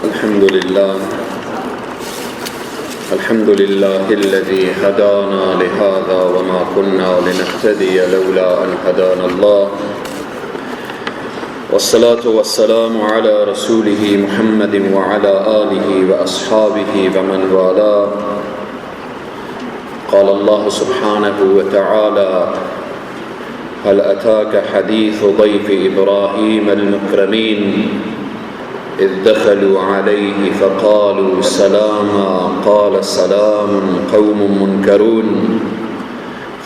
الحمد لله الحمد لله الذي هدانا لهذا وما كنا لنهتدي لولا أن هدانا الله، والصلاة والسلام على رسوله محمد وعلى آله وأصحابه ومن والاه. قال الله سبحانه وتعالى: هل أتاك حديث ضيف إبراهيم المكرمين إذ دخلوا عليه فقالوا سلاما قال سلام قوم منكرون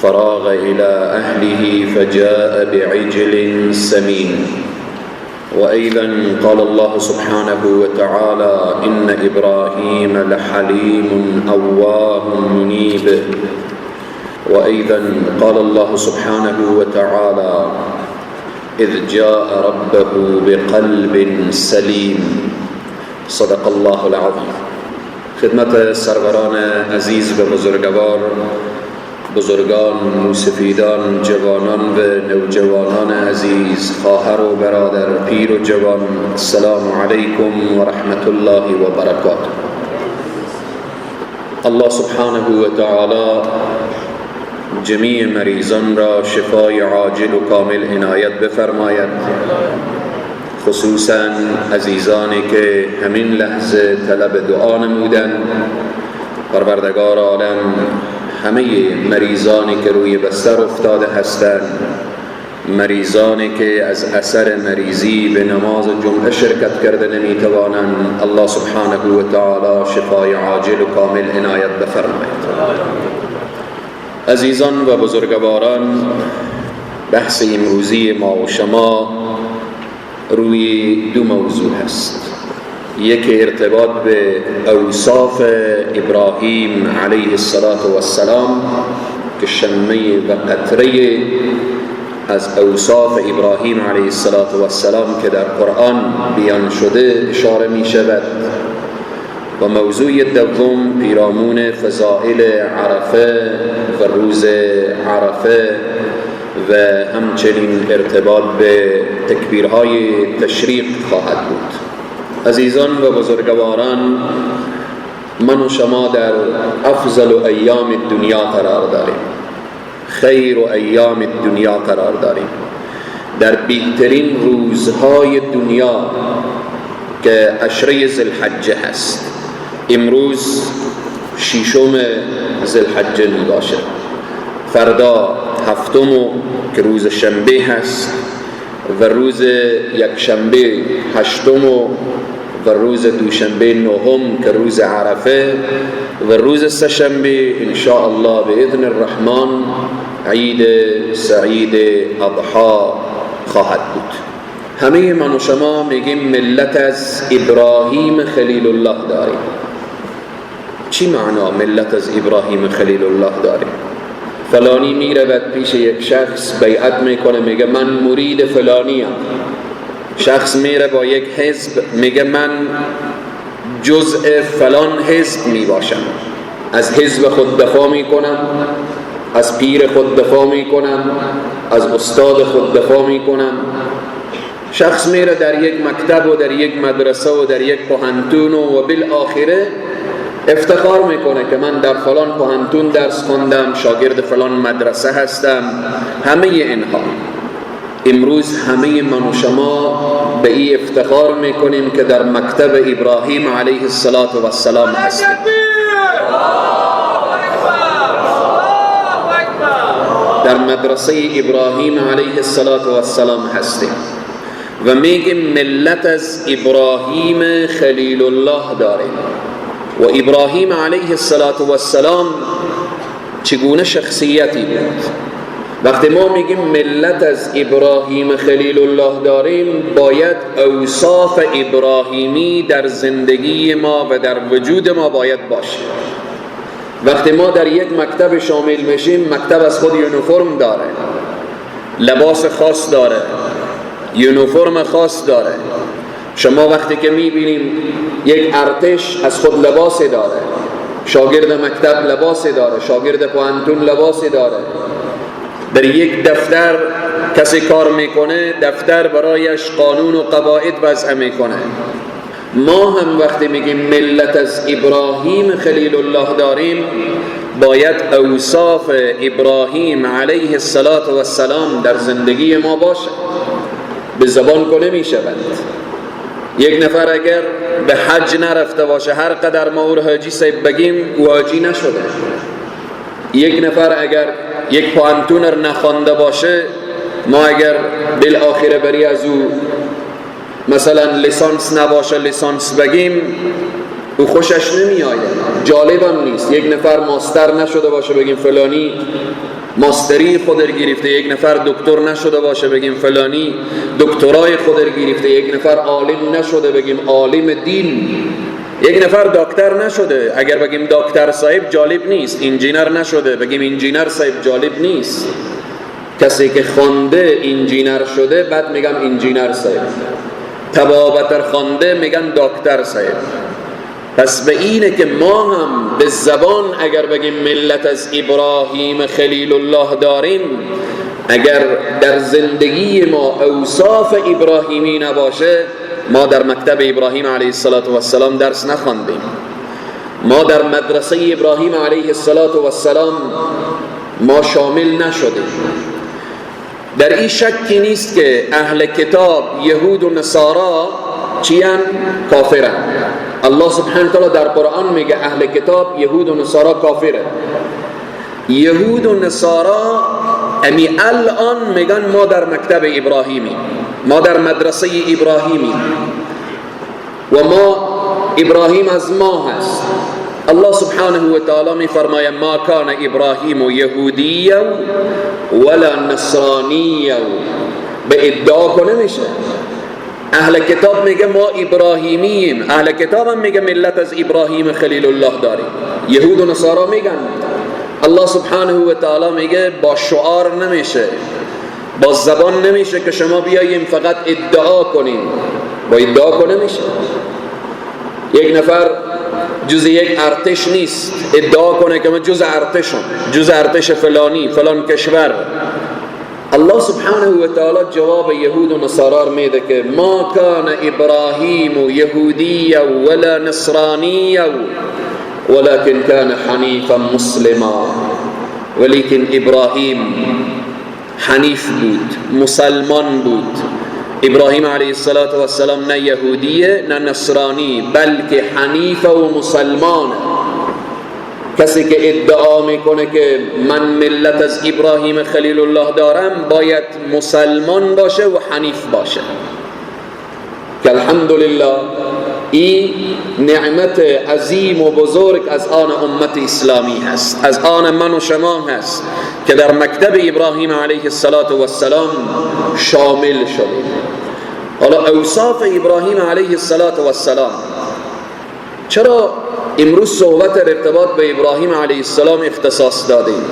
فراغ إلى أهله فجاء بعجل سمين. وأيضا قال الله سبحانه وتعالى: إن إبراهيم لحليم أواه منيب. وأيضا قال الله سبحانه وتعالى: إذ جاء ربه بقلب سليم. صدق الله العظیم. خدمت سروران عزیز و بزرگوار، بزرگان، موسفیدان، جوانان و نوجوانان عزیز، خواهر و برادر، پیر و جوان، السلام علیکم و رحمت الله و برکاته. الله سبحانه و تعالی جمیع مریضان را شفای عاجل و کامل عنایت بفرماید، خصوصا عزیزانی که همین لحظه طلب دعا نمودند. پروردگار عالم همه مریضانی که روی بستر افتاده هستند، مریضانی که از اثر مریضی به نماز جمعه شرکت کرده نمیتوانند، الله سبحانه و تعالی شفای عاجل و کامل عنایت بفرماید. عزیزان و بزرگواران، بحث امروزی ما و شما روی دو موضوع هست. یک ارتباط به اوصاف ابراهیم علیه السلام که شمه و قطره از اوصاف ابراهیم علیه السلام که در قرآن بیان شده اشاره می شود، و موضوع دوم پیرامون فضائل عرفه و روز عرفه و همچنین ارتباط به تکبیرهای تشریق خواهد بود. عزیزان و بزرگواران، من و شما در افضل ایام دنیا قرار داریم، خیر ایام دنیا قرار داریم، در بهترین روزهای دنیا که عشره ذوالحجه هست. امروز ششم ذوالحجه می باشه، فردا هفتم که روز شنبه هست، و روز یک شنبه هشتم، و روز دوشنبه نهم که روز عرفه، و روز سه‌شنبه ان شاء الله باذن الرحمن عید سعید اضحی خواهد بود. همه من و شما میگیم ملت از ابراهیم خلیل الله داریم. چی معنا ملت از ابراهیم خلیل الله داریم؟ فلانی میرود پیش یک شخص بیعت میکنه، میگه من مرید فلانیم. شخص میره با یک حزب، میگه من جزء فلان حزب میباشم، از حزب خود دفاع میکنم، از پیر خود دفاع میکنم، از استاد خود دفاع میکنم. شخص میره در یک مکتب و در یک مدرسه و در یک پوهنتون و بالآخره افتخار میکنه که من در فلان پوهنتون درس خوندم، شاگرد فلان مدرسه هستم. همه اینها امروز همه من و شما به این افتخار میکنیم که در مکتب ابراهیم علیه السلام هستیم. در مدرسه ابراهیم علیه السلام هستیم و میگیم ملت از ابراهیم خلیل الله داریم. و ابراهیم علیه السلام چگونه شخصیتی بود؟ وقتی ما میگیم ملت از ابراهیم خلیل الله داریم، باید اوصاف ابراهیمی در زندگی ما و در وجود ما باید باشه. وقتی ما در یک مکتب شامل میشیم، مکتب از خود یونیفرم داره، لباس خاص داره، یونیفرم خاص داره. شما وقتی که میبینیم یک ارتش از خود لباس داره، شاگرد مکتب لباس داره، شاگرد پوهنتون لباس داره، در یک دفتر کسی کار میکنه، دفتر برایش قانون و قواعد وضع میکنه. ما هم وقتی میگیم ملت از ابراهیم خلیل الله داریم، باید اوصاف ابراهیم علیه السلام در زندگی ما باشه. به زبان که نمی شود. یک نفر اگر به حج نرفته باشه، هر قدر ما او رو حاجی صاحب بگیم، او حاجی نشده. یک نفر اگر یک پوهنتون رو نخوانده باشه، ما اگر بالآخره بری از او مثلا لیسانس نباشه لیسانس بگیم، او خوشش نمی آید، جالبم نیست. یک نفر ماستر نشده باشه بگیم فلانی ماستری خود رو گرفته، یک نفر دکتر نشده باشه بگیم فلانی دکترای خود رو گرفته، یک نفر عالم نشده بگیم عالم دین، یک نفر دکتر نشده اگر بگیم دکتر صاحب جالب نیست، انجینر نشده بگیم انجینر صاحب جالب نیست. کسی که خوانده انجینر شده بعد میگم انجینر صاحب، طبابت خوانده میگن دکتر صاحب. پس به اینه که ما هم به زبان اگر بگیم ملت از ابراهیم خلیل الله داریم، اگر در زندگی ما اوصاف ابراهیمی نباشه، ما در مکتب ابراهیم علیه السلام درس نخواندیم، ما در مدرسه ابراهیم علیه السلام ما شامل نشدیم. در این شکی نیست که اهل کتاب یهود و نصارا چیان؟ کافرن. الله سبحانه وتعالی در قرآن میگه اهل کتاب یهود و نصارا کافره. یهود و نصارا امی الان میگن ما در مکتب ابراهیمی، ما در مدرسه ابراهیمی و ما ابراهیم از ما هست. الله سبحانه و تعالی می فرماید ما کان ابراهیم یهودیا ولا نصرانیا. به ادعا کنه میشه. اهل کتاب میگه ما ابراهیمیم، اهل کتاب هم میگه ملت از ابراهیم خلیل الله داریم. یهود و نصارا میگن. الله سبحانه و تعالی میگه با شعار نمیشه، با زبان نمیشه که شما بیاییم فقط ادعا کنیم. با ادعا کنه میشه. یک نفر جز یک ارتش نیست ادعا کنه که من جز ارتشم، جز ارتش فلانی فلان کشور. الله سبحانه و تعالی جواب یهود و نصارا میده که ما کان ابراهیم یهودیا ولا نصرانیا ولكن كان حنیفا مسلما. ولیکن ابراهیم حنیف بود، مسلمان بود. ابراهیم علیه السلام نه یهودیه نه نصرانی، بلکه حنیف و مسلمان. کسی که ادعا میکنه که من ملت از ابراهیم خلیل الله دارم، باید مسلمان باشه و حنیف باشه. که الحمدلله این نعمت عظیم و بزرگ از آن امت اسلامی هست، از آن من و شما هست که در مکتب ابراهیم علیه السلام شامل شدیم. حالا اوصاف ابراهیم علیه السلام، چرا امروز صحبت ارتباط به ابراهیم علیه السلام اختصاص دادیم؟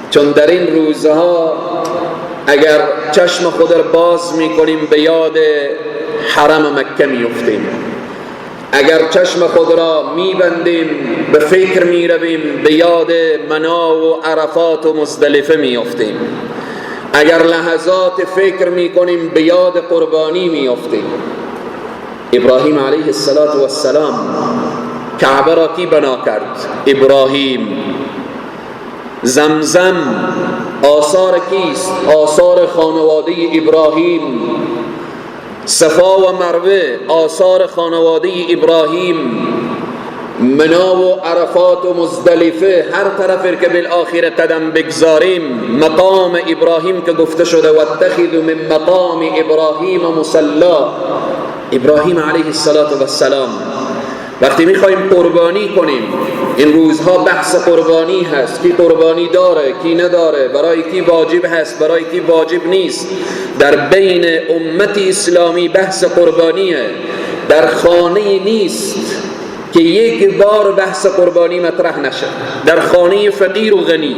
چون در این روزها اگر چشم خود را باز میکنیم به یاد حرم مکه میفتیم، اگر چشم خود را میبندیم به فکر میرویم به یاد منا و عرفات و مزدلفه میافتیم، اگر لحظات فکر میکنیم به یاد قربانی میافتیم. ابراهیم علیه السلام کعبه را کی بنا کرد؟ ابراهیم. زمزم آثار کیست؟ آثار خانواده ابراهیم. صفا و مروه آثار خانواده ابراهیم. منا و عرفات و مزدلفه، هر طرف که بالآخره قدم بگذاریم مقام ابراهیم که گفته شده واتخذوا من مقام ابراهیم مصلا. ابراهیم علیه السلام وقتی میخوایم قربانی کنیم، این روزها بحث قربانی هست، کی قربانی داره کی نداره، برای کی واجب هست برای کی واجب نیست. در بین امت اسلامی بحث قربانیه. در خانه نیست که یک بار بحث قربانی مطرح نشه. در خانه فقیر و غنی،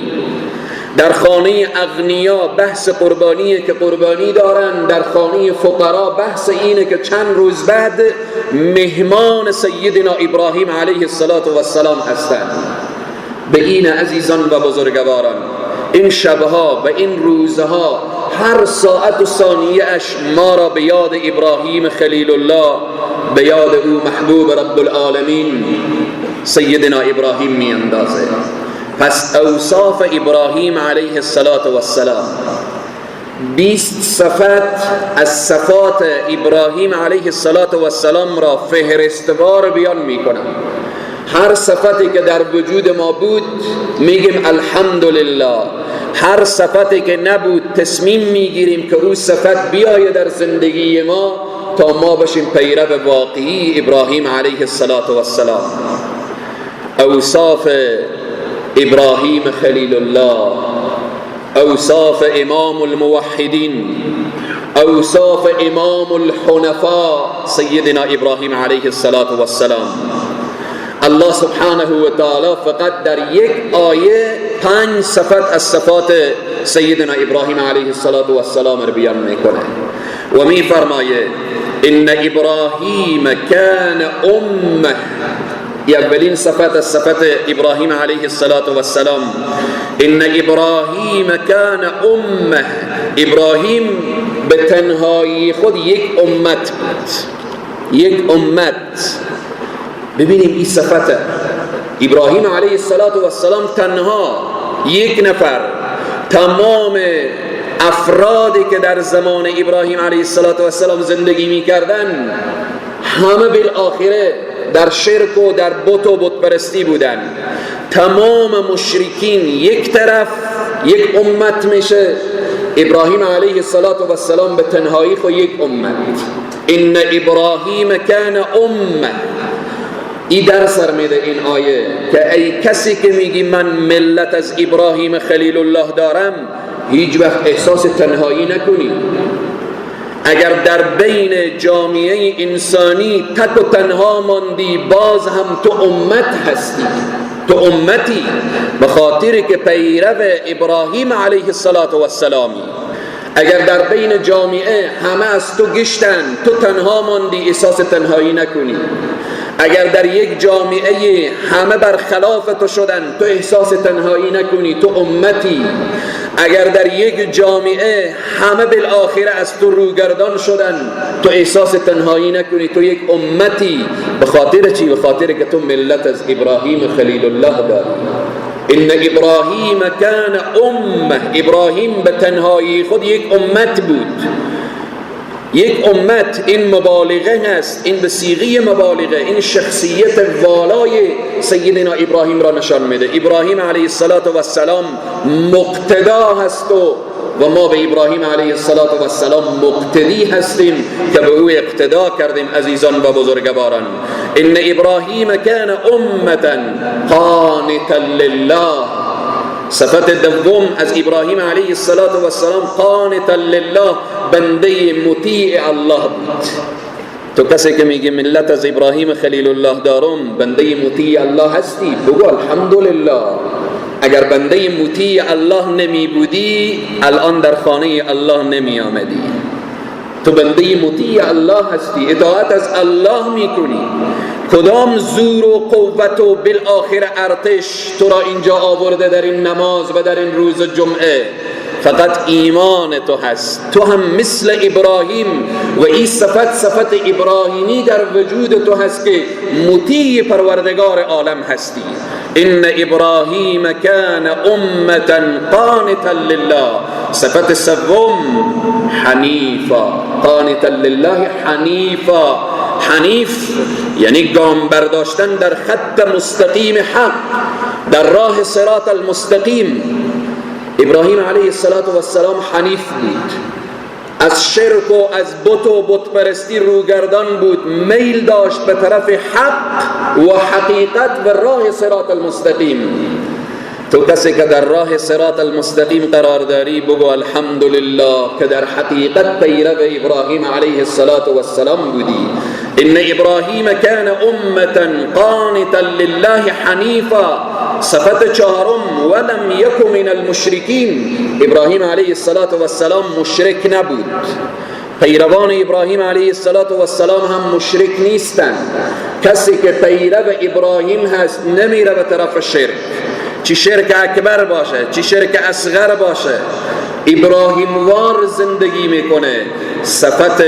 در خانه اغنیا بحث قربانیه که قربانی دارن، در خانه فقرا بحث اینه که چند روز بعد مهمان سیدنا ابراهیم علیه السلام هستند. به این عزیزان و بزرگواران، این شبها و این روزها هر ساعت و ثانیه اش ما را به یاد ابراهیم خلیل الله، به یاد او محبوب رب العالمین سیدنا ابراهیم می اندازه. پس اوصاف ابراهیم علیه السلام، 20 صفت از صفات ابراهیم علیه السلام را فهرستوار بیان میکنم. هر صفتی که در وجود ما بود میگیم الحمدلله، هر صفتی که نبود تصمیم میگیریم که او صفت بیایه در زندگی ما تا ما بشیم پیرو واقعی ابراهیم علیه السلام. اوصاف ابراهیم خلیل الله، اوصاف امام الموحدین، اوصاف امام الحنفاء سیدنا ابراهیم علیه السلام. الله سبحانه و تعالی فقط در یک آیه 5 صفت از صفات سیدنا ابراهیم علیه السلام را بیان میکنه و میفرمایه ان ابراهیم کان امه. اولین صفت از صفت ابراهیم علیه السلام، ان ابراهیم کان امه. ابراهیم به تنهایی خود یک امت بود، یک امت. ببینیم این صفت ابراهیم علیه السلام تنها یک نفر، تمام افرادی که در زمان ابراهیم علیه السلام زندگی میکردن همه بالآخره در شرک و در بت و بت پرستی بودن. تمام مشرکین یک طرف یک امت میشه، ابراهیم علیه السلام به تنهایی خود یک امت. ان ابراهیم کان امه. ای در سر میده این آیه که ای کسی که میگی من ملت از ابراهیم خلیل الله دارم، هیچ وقت احساس تنهایی نکنی. اگر در بین جامعه انسانی تک و تنها ماندی، باز هم تو امت هستی، تو امتی، به خاطر که پیرو ابراهیم علیه السلامی. اگر در بین جامعه همه از تو گشتن، تو تنها ماندی، احساس تنهایی نکنی. اگر در یک جامعه همه برخلاف تو شدن، تو احساس تنهایی نکنی، تو امتی. اگر در یک جامعه همه بالآخره از تو روگردان شدن، تو احساس تنهایی نکنی، تو یک امتی. به خاطر چی؟ به خاطر که تو ملت از ابراهیم خلیل الله داری. ان ابراهیم کان امه. ابراهیم به تنهایی خود یک امت بود، یک امت. این مبالغه هست، این به صیغه مبالغه، این شخصیت والای سیدنا ابراهیم را نشان میده. ابراهیم علیه السلام مقتدا هست و ما به ابراهیم علیه السلام مقتدی هستیم که به او اقتدا کردیم. عزیزان و بزرگواران، ان ابراهیم کان امه قانتا لله. صفت دوم از ابراهیم علیه السلام قانتا لله، بنده مطیع الله بود. تو کسی که میگه ملت از ابراهیم خلیل الله دارم، بنده مطیع الله هستی، بگو الحمدلله. اگر بنده مطیع الله نمی بودی، الان در خانه الله نمی آمدی. تو بنده مطیع الله هستی، اطاعت از الله میکنی. کدام زور و قوت و بالآخر ارتش تو را اینجا آورده در این نماز و در این روز جمعه؟ فقط ایمان تو هست. تو هم مثل ابراهیم و این صفت، صفت ابراهیمی در وجود تو هست که مطیع پروردگار عالم هستی. ان ابراهیم کان امه قانتا لله. صفت سوم حنیفا، قانتا لله حنیفا. حنیف یعنی گام برداشتن در خط مستقیم حق، در راه صراط المستقیم. ابراهیم علیه السلام حنیف بود، از شرک و از بت و بت پرستی روگردان بود، میل داشت به طرف حق و حقیقت و راه صراط المستقیم. تو کسی که در راه صراط المستقیم قرار داری، بگو الحمدلله که در حقیقت پیرو ابراهیم علیه السلام بودی. ان ابراهیم کان امه قانتا لله حنیفا. صفت چهارم ولم یک من المشرکین. ابراهیم علیه السلام مشرک نبود. پیروان ابراهیم علیه السلام هم مشرک نیستند. کسی که پیرو ابراهیم هست نمیره به طرف شرک، چی شرک اکبر باشه چی شرک اصغر باشه. ابراهیم وار زندگی میکنه. صفت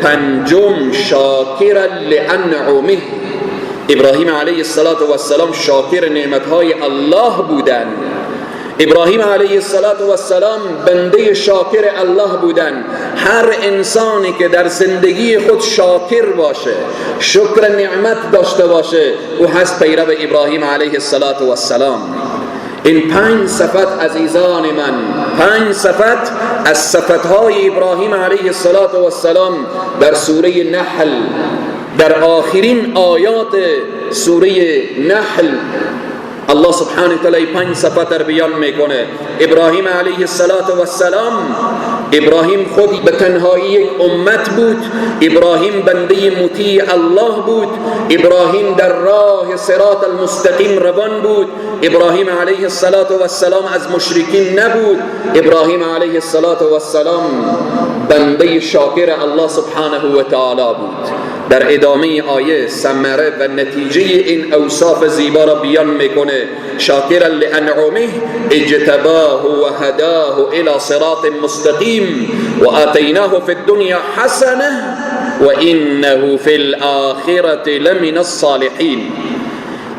پنجم، شاکر لانعمه. ابراهیم علیه السلام شاکر نعمتهای الله بودن. ابراهیم علیه السلام بنده شاکر الله بودن. هر انسانی که در زندگی خود شاکر باشه، شکر نعمت داشته باشه، او هست پیرو ابراهیم علیه السلام. این 5 صفت عزیزان من، 5 صفت از صفتهای ابراهیم علیه السلام در سوره نحل، در آخرین آیات سوره نحل الله سبحانه و تعالی 5 صفت را بیان میکنه. ابراهیم علیه السلام، ابراهیم خود به تنهایی یک امت بود، ابراهیم بنده مطیع الله بود، ابراهیم در راه صراط المستقیم روان بود، ابراهیم علیه السلام از مشرکین نبود، ابراهیم علیه السلام بنده شاکر الله سبحانه و تعالی بود. در ادامه آیه ثمره و نتیجه این اوصاف زیبا را بیان میکنه. شاکرا لانعمه اجتباه و هداه الى صراط مستقیم و آتیناه فی الدنیا حسنه و انه فی الاخرة لمن الصالحین.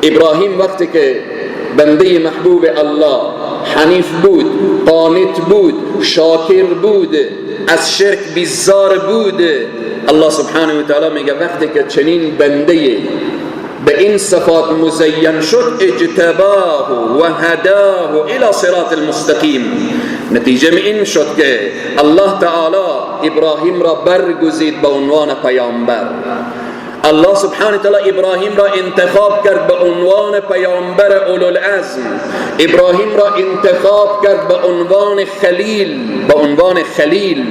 ابراهیم وقتی که بنده محبوب الله حنیف بود، قانت بود، شاکر بود، از شرک بیزار بود، الله سبحانه و تعالی میگه وقتی که چنین بنده به این صفات مزین شد، اجتباه و هداه الى صراط المستقیم، نتیجه این شد که الله تعالی ابراهیم را برگزید به عنوان پیامبر. الله سبحانه و تعالی ابراهیم را انتخاب کرد به عنوان پیامبر اولوالعزم، ابراهیم را انتخاب کرد به عنوان خلیل، به عنوان خلیل.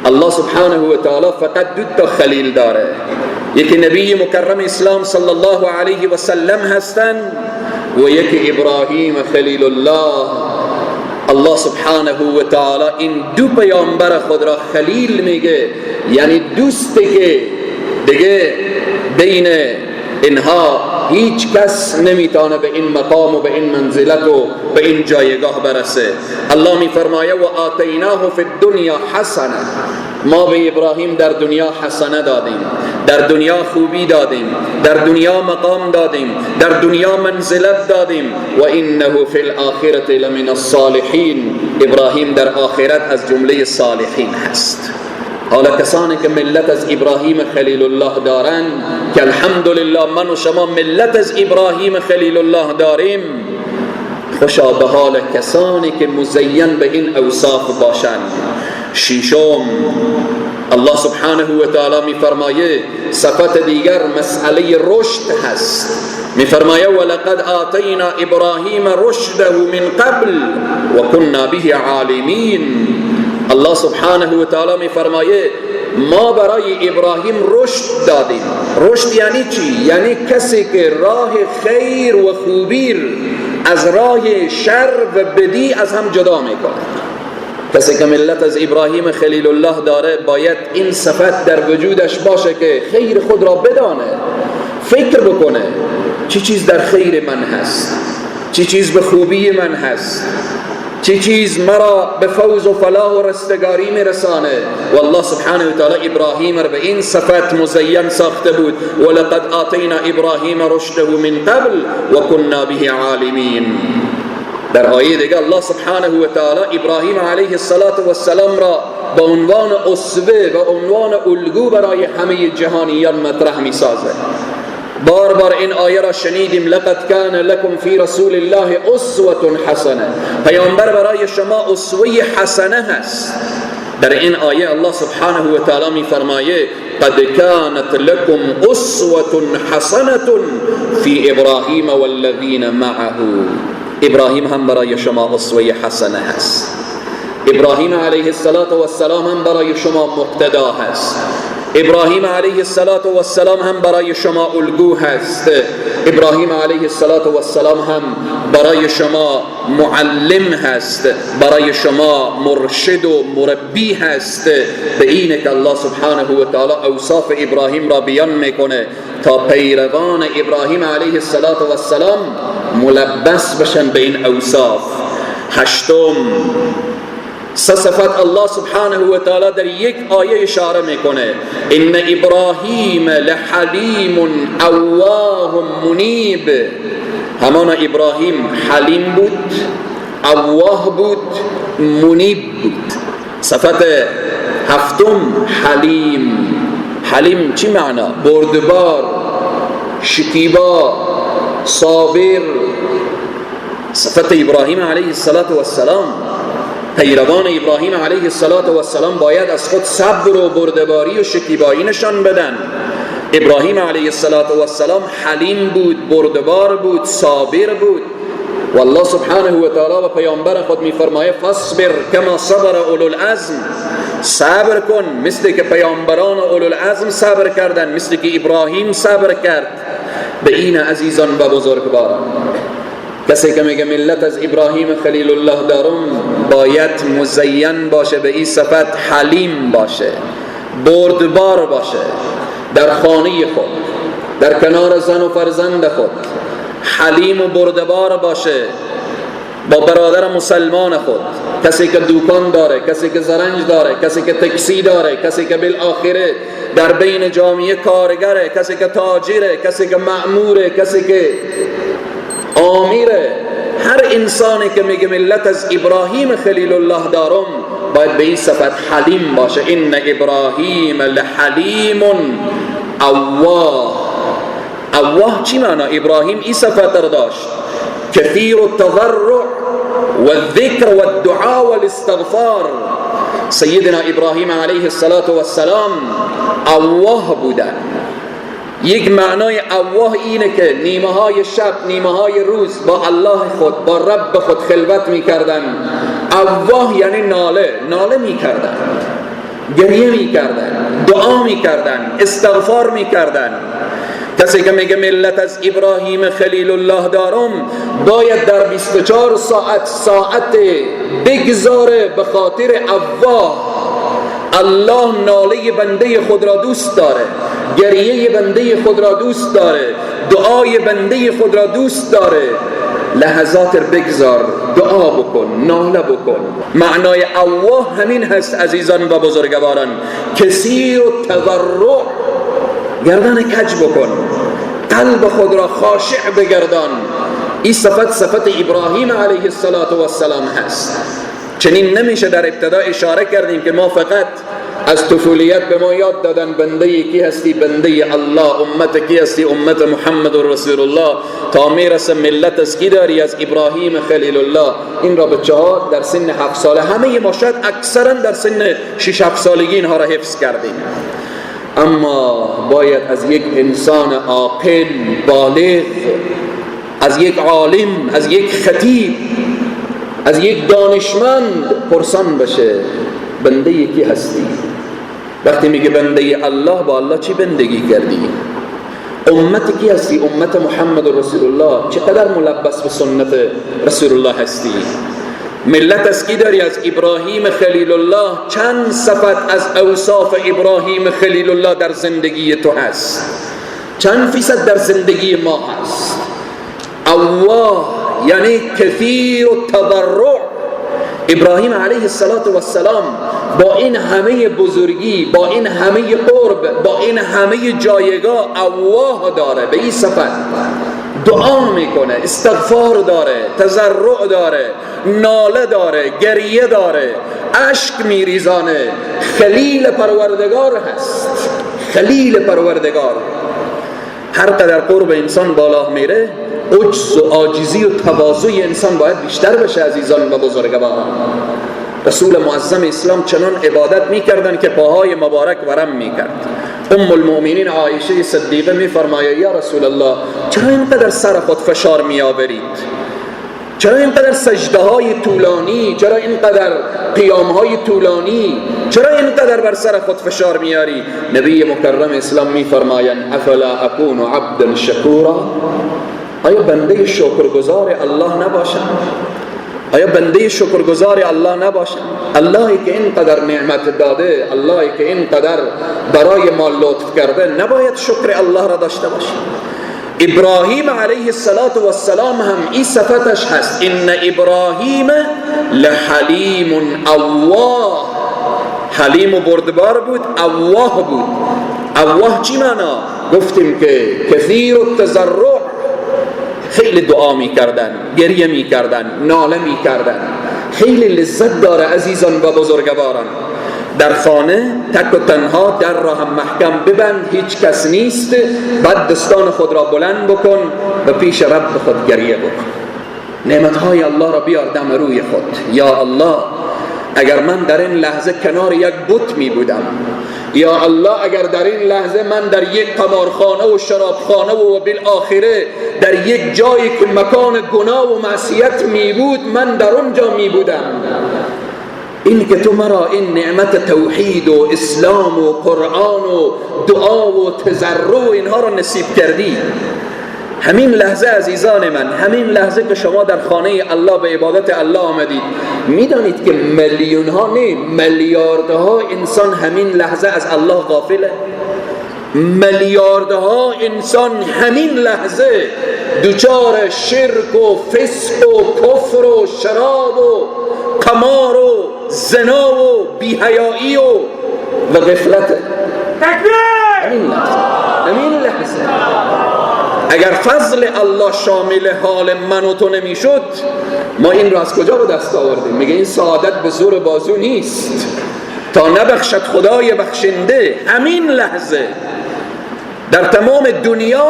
الله سبحانه و تعالی فقط 2 تا خلیل داره، یکی نبی مکرم اسلام صلی الله علیه و سلم هستند و یکی ابراهیم خلیل الله. الله سبحانه و تعالی این 2 پیامبر خود را خلیل میگه، یعنی دوستی که دیگه بین اینها هیچ کس نمیتونه به این مقام و به این منزلت و به این جایگاه برسه. الله میفرمایه و آتیناه فی الدنیا حسنه، ما به ابراهیم در دنیا حسنه دادیم، در دنیا خوبی دادیم، در دنیا مقام دادیم، در دنیا منزلت دادیم. و انه فی الاخرة لمن الصالحین، ابراهیم در آخرت از جمله صالحین هست. حالا کسانی که ملت از ابراهیم خلیل الله دارن، که الحمدلله من و شما ملت از ابراهیم خلیل الله داریم، خوشا به حال کسانی که مزین به این اوصاف باشند. ششم، الله سبحانه و تعالی میفرمایه صفت دیگر مسئله رشد هست. میفرمایه ولقد آتینا ابراهیم رشده من قبل و کنا به عالمین. الله سبحانه و تعالی میفرمایه ما برای ابراهیم رشد دادیم. رشد یعنی چی؟ یعنی کسی که راه خیر و خوبی از راه شر و بدی از هم جدا میکنه. کسی که ملت از ابراهیم خلیل الله داره باید این صفت در وجودش باشه که خیر خود را بدانه، فکر بکنه چی چیز در خیر من هست، چی چیز به خوبی من هست، چی چیز مرا به فوز و فلاح و رستگاری میرسانه. والله سبحانه و تعالی ابراهیم را به این صفت مزین ساخته بود. ولقد آتینا ابراهیم رشده من قبل و کنا به عالمین. در آیه دیگه الله سبحانه و تعالی ابراهیم علیه السلام را به عنوان اسوه، به عنوان الگو برای همه جهانیان مطرح میسازه. بار بار این آیه را شنیدیم، لقد کان لکم فی رسول الله اسوة حسنه، پیامبر برای شما اسوه حسنه هست. در این آیه الله سبحانه و تعالی میفرمایه قد كانت لكم اسوة حسنة فی ابراهیم والذین معه. ابراهیم هم برای شما اسوه حسنه هست، ابراهیم علیه السلام هم برای شما مقتدا هست، ابراهیم علیه السلام هم برای شما الگو هست، ابراهیم علیه السلام هم برای شما معلم هست، برای شما مرشد و مربی هست. به اینه که الله سبحانه و تعالی اوصاف ابراهیم را بیان میکنه تا پیروان ابراهیم علیه السلام ملبس بشن به این اوصاف. هشتم، سه صفت الله سبحانه و تعالی در یک آیه اشاره میکنه: ان ابراهیم لحلیم اواه منیب. همانا ابراهیم حلیم بود، اواه بود، منیب بود. صفت هفتم حلیم. حلیم چی معنا؟ بردبار، شکیبا، صابر. صفت ابراهیم علیه السلام، پیروان ابراهیم علیه السلام باید از خود صبر و بردباری و شکیبایی نشان بدن. ابراهیم علیه السلام حلیم بود، بردبار بود، صابر بود. و الله سبحانه و تعالی و پیامبر خود میفرمایه فاصبر کما صبر اولو العزم، صبر کن مثل که پیامبران اولو العزم صبر کردن، مثل که ابراهیم صبر کرد. به این عزیزان و بزرگواران، کسی که میگه ملت از ابراهیم خلیل الله دارم، باید مزین باشه به این صفت، حلیم باشه، بردبار باشه، در خانه خود، در کنار زن و فرزند خود حلیم و بردبار باشه، با برادر مسلمان خود، کسی که دوکان داره، کسی که زرنج داره، کسی که تکسی داره، کسی که بالآخره در بین جامعه کارگره، کسی که تاجره، کسی که مأموره، کسی که آمیره. هر انسانی که میگه ملت از ابراهیم خلیل الله دارم، باید به این صفت حلیم باشه. ان ابراهیم لحلیم اواه. اواه چی معنا؟ ابراهیم این صفت را داشت: کثیر التضرع والذکر والدعاء والاستغفار. سیدنا ابراهیم علیه السلام اواه بودن. یک معنای اواه اینه که نیمه های شب، نیمه های روز با الله خود، با رب خود خلوت میکردن. اواه یعنی ناله، ناله میکردن، گریه میکردن، دعا میکردن، استغفار میکردن. کسی که میگه ملت از ابراهیم خلیل الله دارم، باید در 24 ساعت بگذاره به خاطر اواه. الله ناله بنده خود را دوست داره، گریه بنده خود را دوست داره، دعای بنده خود را دوست داره. لحظات بگذار، دعا بکن، ناله بکن. معنای اواه همین هست عزیزان و بزرگواران: کثیر التضرع، گردن کج بکن، قلب خود را خاشع بگردان. این صفت صفت ابراهیم علیه السلام هست. چنین نمیشه. در ابتدا اشاره کردیم که ما فقط از طفولیت به ما یاد دادن بنده کی هستی؟ بنده الله. امت کی هستی؟ امت محمد رسول الله. تا میرسه ملت از کی داری؟ از ابراهیم خلیل الله. این را بچه ها در سن 7 ساله، همه ما شاید اکثرا در سن 6-7 سالگی اینها را حفظ کردیم. اما باید از یک انسان عاقل بالغ، از یک عالم، از یک خطیب، از یک دانشمند پرسان بشه بنده کی هستی؟ وقتی میگه بنده الله، با الله چی بندگی کردی؟ امت کی هستی؟ امت محمد رسول الله. چقدر ملبس به سنت رسول الله هستی؟ ملت از کی داری؟ از ابراهیم خلیل الله. چند صفت از اوصاف ابراهیم خلیل الله در زندگی تو هست؟ چند فیصد در زندگی ما هست؟ الله یعنی کثیر التضرع. ابراهیم علیه السلام با این همه بزرگی، با این همه قرب، با این همه جایگاه، اواه داره. به این صفت دعا میکنه، استغفار داره، تضرع داره، ناله داره، گریه داره، اشک میریزانه. خلیل پروردگار هست، خلیل پروردگار. هر قدر قرب انسان بالا میره، عجز و عاجزی و تواضع انسان باید بیشتر بشه. عزیزان و بزرگواران، رسول معظم اسلام چنان عبادت میکردن که پاهای مبارک ورم میکرد. ام المؤمنین عایشه صدیقه میفرماید یا رسول الله، چرا اینقدر سر خود فشار میآورید؟ چرا اینقدر سجده های طولانی؟ چرا اینقدر قیام های طولانی؟ چرا اینقدر بر سر خود فشار میاری؟ نبی مکرم اسلام میفرمایند افلا اکون عبدا شکورا؟ آیا بنده شکرگزار الله نباشم؟ آیا بنده شکرگزار الله نباشم؟ اللهی که اینقدر نعمت داده، اللهی که اینقدر برای ما لطف کرده، نباید شکر الله را داشته باشیم؟ ابراهیم علیه السلام هم این صفتش هست، ان ابراهیم لحلیم اواه. حلیم و بردبار بود، اواه بود. اواه چی معنا؟ گفتیم که کثیر التضرع، خیلی دعا میکردن، گریه میکردن، ناله میکردن. خیلی لذت داره عزیزان و بزرگواران، در خانه تک و تنها، در را هم محکم ببند، هیچ کس نیست، بعد دستان خود را بلند بکن و پیش رب خود گریه بکن، نعمتهای الله را بیار دم روی خود. یا الله اگر من در این لحظه کنار یک بت می بودم، یا الله اگر در این لحظه من در یک قمارخانه و شرابخانه و بالآخره در یک جایی که مکان گناه و معصیت می بود، من در اونجا می بودم، این که تو مرا این نعمت توحید و اسلام و قرآن و دعا و تضرع و اینها را نصیب کردی. همین لحظه عزیزان من، همین لحظه که شما در خانه الله به عبادت الله آمدید، میدانید که میلیون ها نه، میلیاردها انسان همین لحظه از الله غافله. میلیاردها انسان همین لحظه دچار شرک و فسق و کفر و شراب و قمار و زنا و بی‌حیایی و غفلت. همین لحظه، همین لحظه اگر فضل الله شامل حال من و تو نمیشد، ما این را از کجا به دست آوردیم؟ میگه این سعادت به زور بازو نیست تا نبخشد خدای بخشنده. همین لحظه در تمام دنیا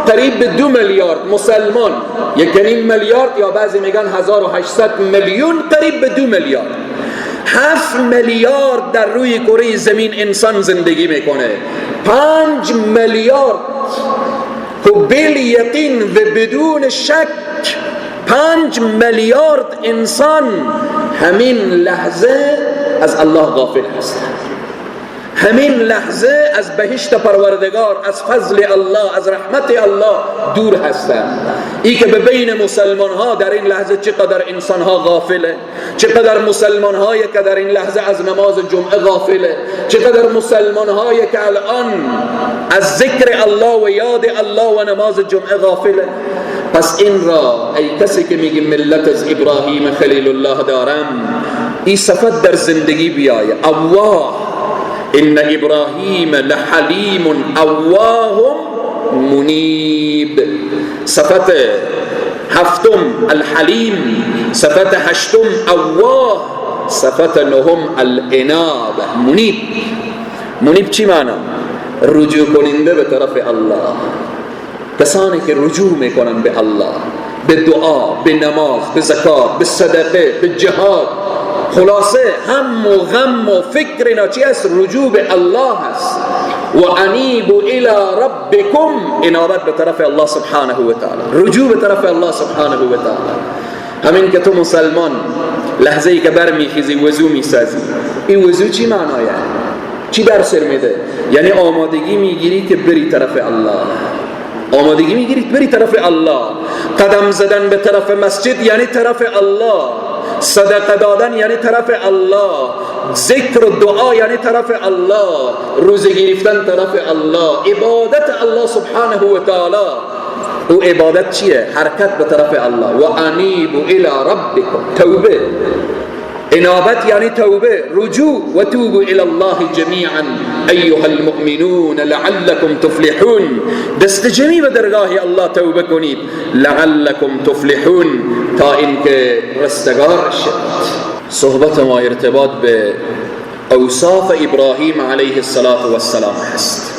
قریب به 2 میلیارد مسلمان، 1.5 میلیارد یا بعضی میگن 1800 میلیون، قریب به 2 میلیارد، 7 میلیارد در روی کره زمین انسان زندگی میکنه. 5 میلیارد که بالیقین و بدون شک 5 میلیارد انسان همین لحظه از الله غافل هستند، همین لحظه از بهشت پروردگار، از فضل الله، از رحمت الله دور هستند. ای که به بین مسلمان ها در این لحظه چقدر انسان ها غافله، چقدر مسلمان هایی که در این لحظه از نماز جمعه غافله، چقدر مسلمان هایی که الان از ذکر الله و یاد الله و نماز جمعه غافله. پس این را ای کسی که میگی ملت از ابراهیم خلیل الله دارم، این صفت در زندگی بیایه. الله ان ابراهیم لحلیم اواه منیب. صفت هفتم الحلیم، صفت هشتم اواه، صفت نهم الاناب منیب. منیب چی معنا؟ رجوع کننده به طرف الله، کسانی که رجوع میکنن به الله، به دعا، به نماز، به زکات، به صدقه، به جهاد. خلاصه هم و غم و فکر اینا چی است؟ رجوع به الله است. و انیبوا الی ربکم، انابت به طرف الله سبحانه و تعالی، رجوع به طرف الله سبحانه و تعالی. همین که تو مسلمان لحظه ای که برمیخیزی وضو میسازی، این وضو چی معنایه؟ چی در سر میده؟ یعنی آمادگی میگیری که بری طرف الله، آمادگی میگیری بری طرف الله. قدم زدن به طرف مسجد یعنی طرف الله، صدقه دادن یعنی طرف الله، ذکر و دعا یعنی طرف الله، روزه گرفتن طرف الله، عبادت الله سبحانه و تعالی. او عبادت چیه؟ حرکت به طرف الله. و انیبوا الی ربکم، توبه، انابت یعنی توبه، رجوع. و توبوا الی الله جمیعا ایها المؤمنون لعلکم تفلحون. دست جمعی به درگاه الله توبه کنید، لعلکم تفلحون، تا اینکه رستگار شد. صحبت ما ارتباط به اوصاف ابراهیم علیه السلام هست.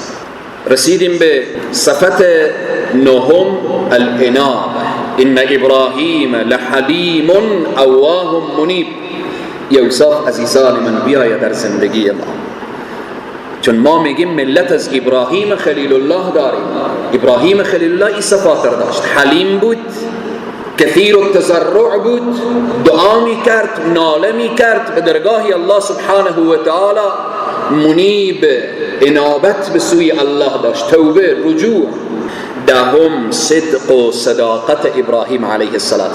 رسیدیم به صفت نهم الاناب. ان ابراهیم لحلیم اواه منیب. یوسف عزیزان من بیاید در زندگی ما، چون ما میگیم ملت از ابراهیم خلیل الله داریم. ابراهیم خلیل الله این صفات داشت، حلیم بود، کثیر التضرع بود، دعا میکرد، ناله میکرد به درگاه الله سبحانه و تعالی، منیب، انابت به سوی الله داشت، توبه، رجوع. دهم صدق و صداقت ابراهیم علیه السلام.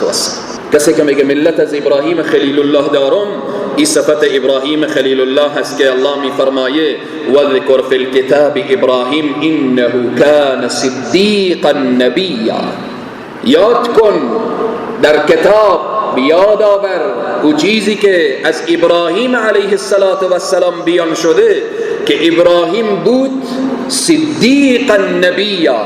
کسی که میگه ملت از ابراهیم خلیل الله دارم، این صفت ابراهیم خلیل الله هست که الله میفرمایه وذکر فی الکتاب ابراهیم انه کان صدیقا نبیا. یاد کن در کتاب، بیاد آور او چیزی که از ابراهیم علیه السلام بیان شده که ابراهیم بود صدیقا نبیا،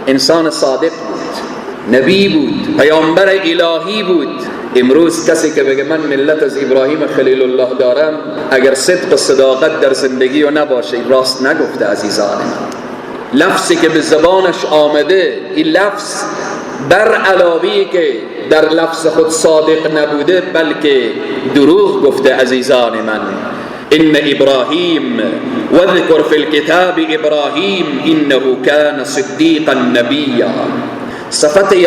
انسان صادق بود، نبی بود، پیامبر الهی بود. امروز کسی که بگه من ملت از ابراهیم خلیل الله دارم، اگر صدق و صداقت در زندگی و نباشه، راست نگفته عزیزان من. لفظی که به زبانش آمده، این لفظ بر علاوه که در لفظ خود صادق نبوده، بلکه دروغ گفته عزیزان من. ان ابراهیم وذکر فی الكتاب ابراهیم انه کان صدیقا نبیا. صفت 11،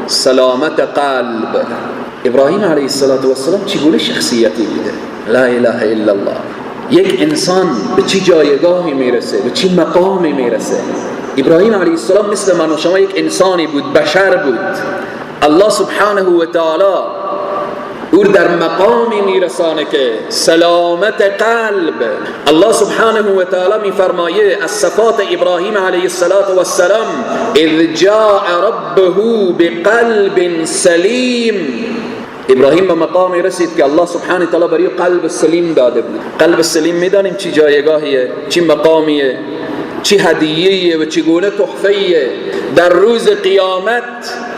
سلامت قلب. ابراهیم علیه السلام چگونه شخصیتی بوده؟ لا اله الا الله. یک انسان به چه جایگاهی میرسه، به چه مقامی میرسه؟ ابراهیم علیه السلام مثل من و شما یک انسانی بود، بشر بود. الله سبحانه و تعالی او در مقامی میرسانه که سلامت قلب. الله سبحانه و تعالی میفرمایه از صفات ابراهیم علیه السلام اذ جاء ربه بقلب سلیم. ابراهیم به مقامی رسید که الله سبحانه و تعالی برای قلب سلیم داده بود. قلب سلیم میدانیم چی جایگاهیه، چی مقامیه، چی هدیه‌ایه و چگونه تحفه‌ایه. در روز قیامت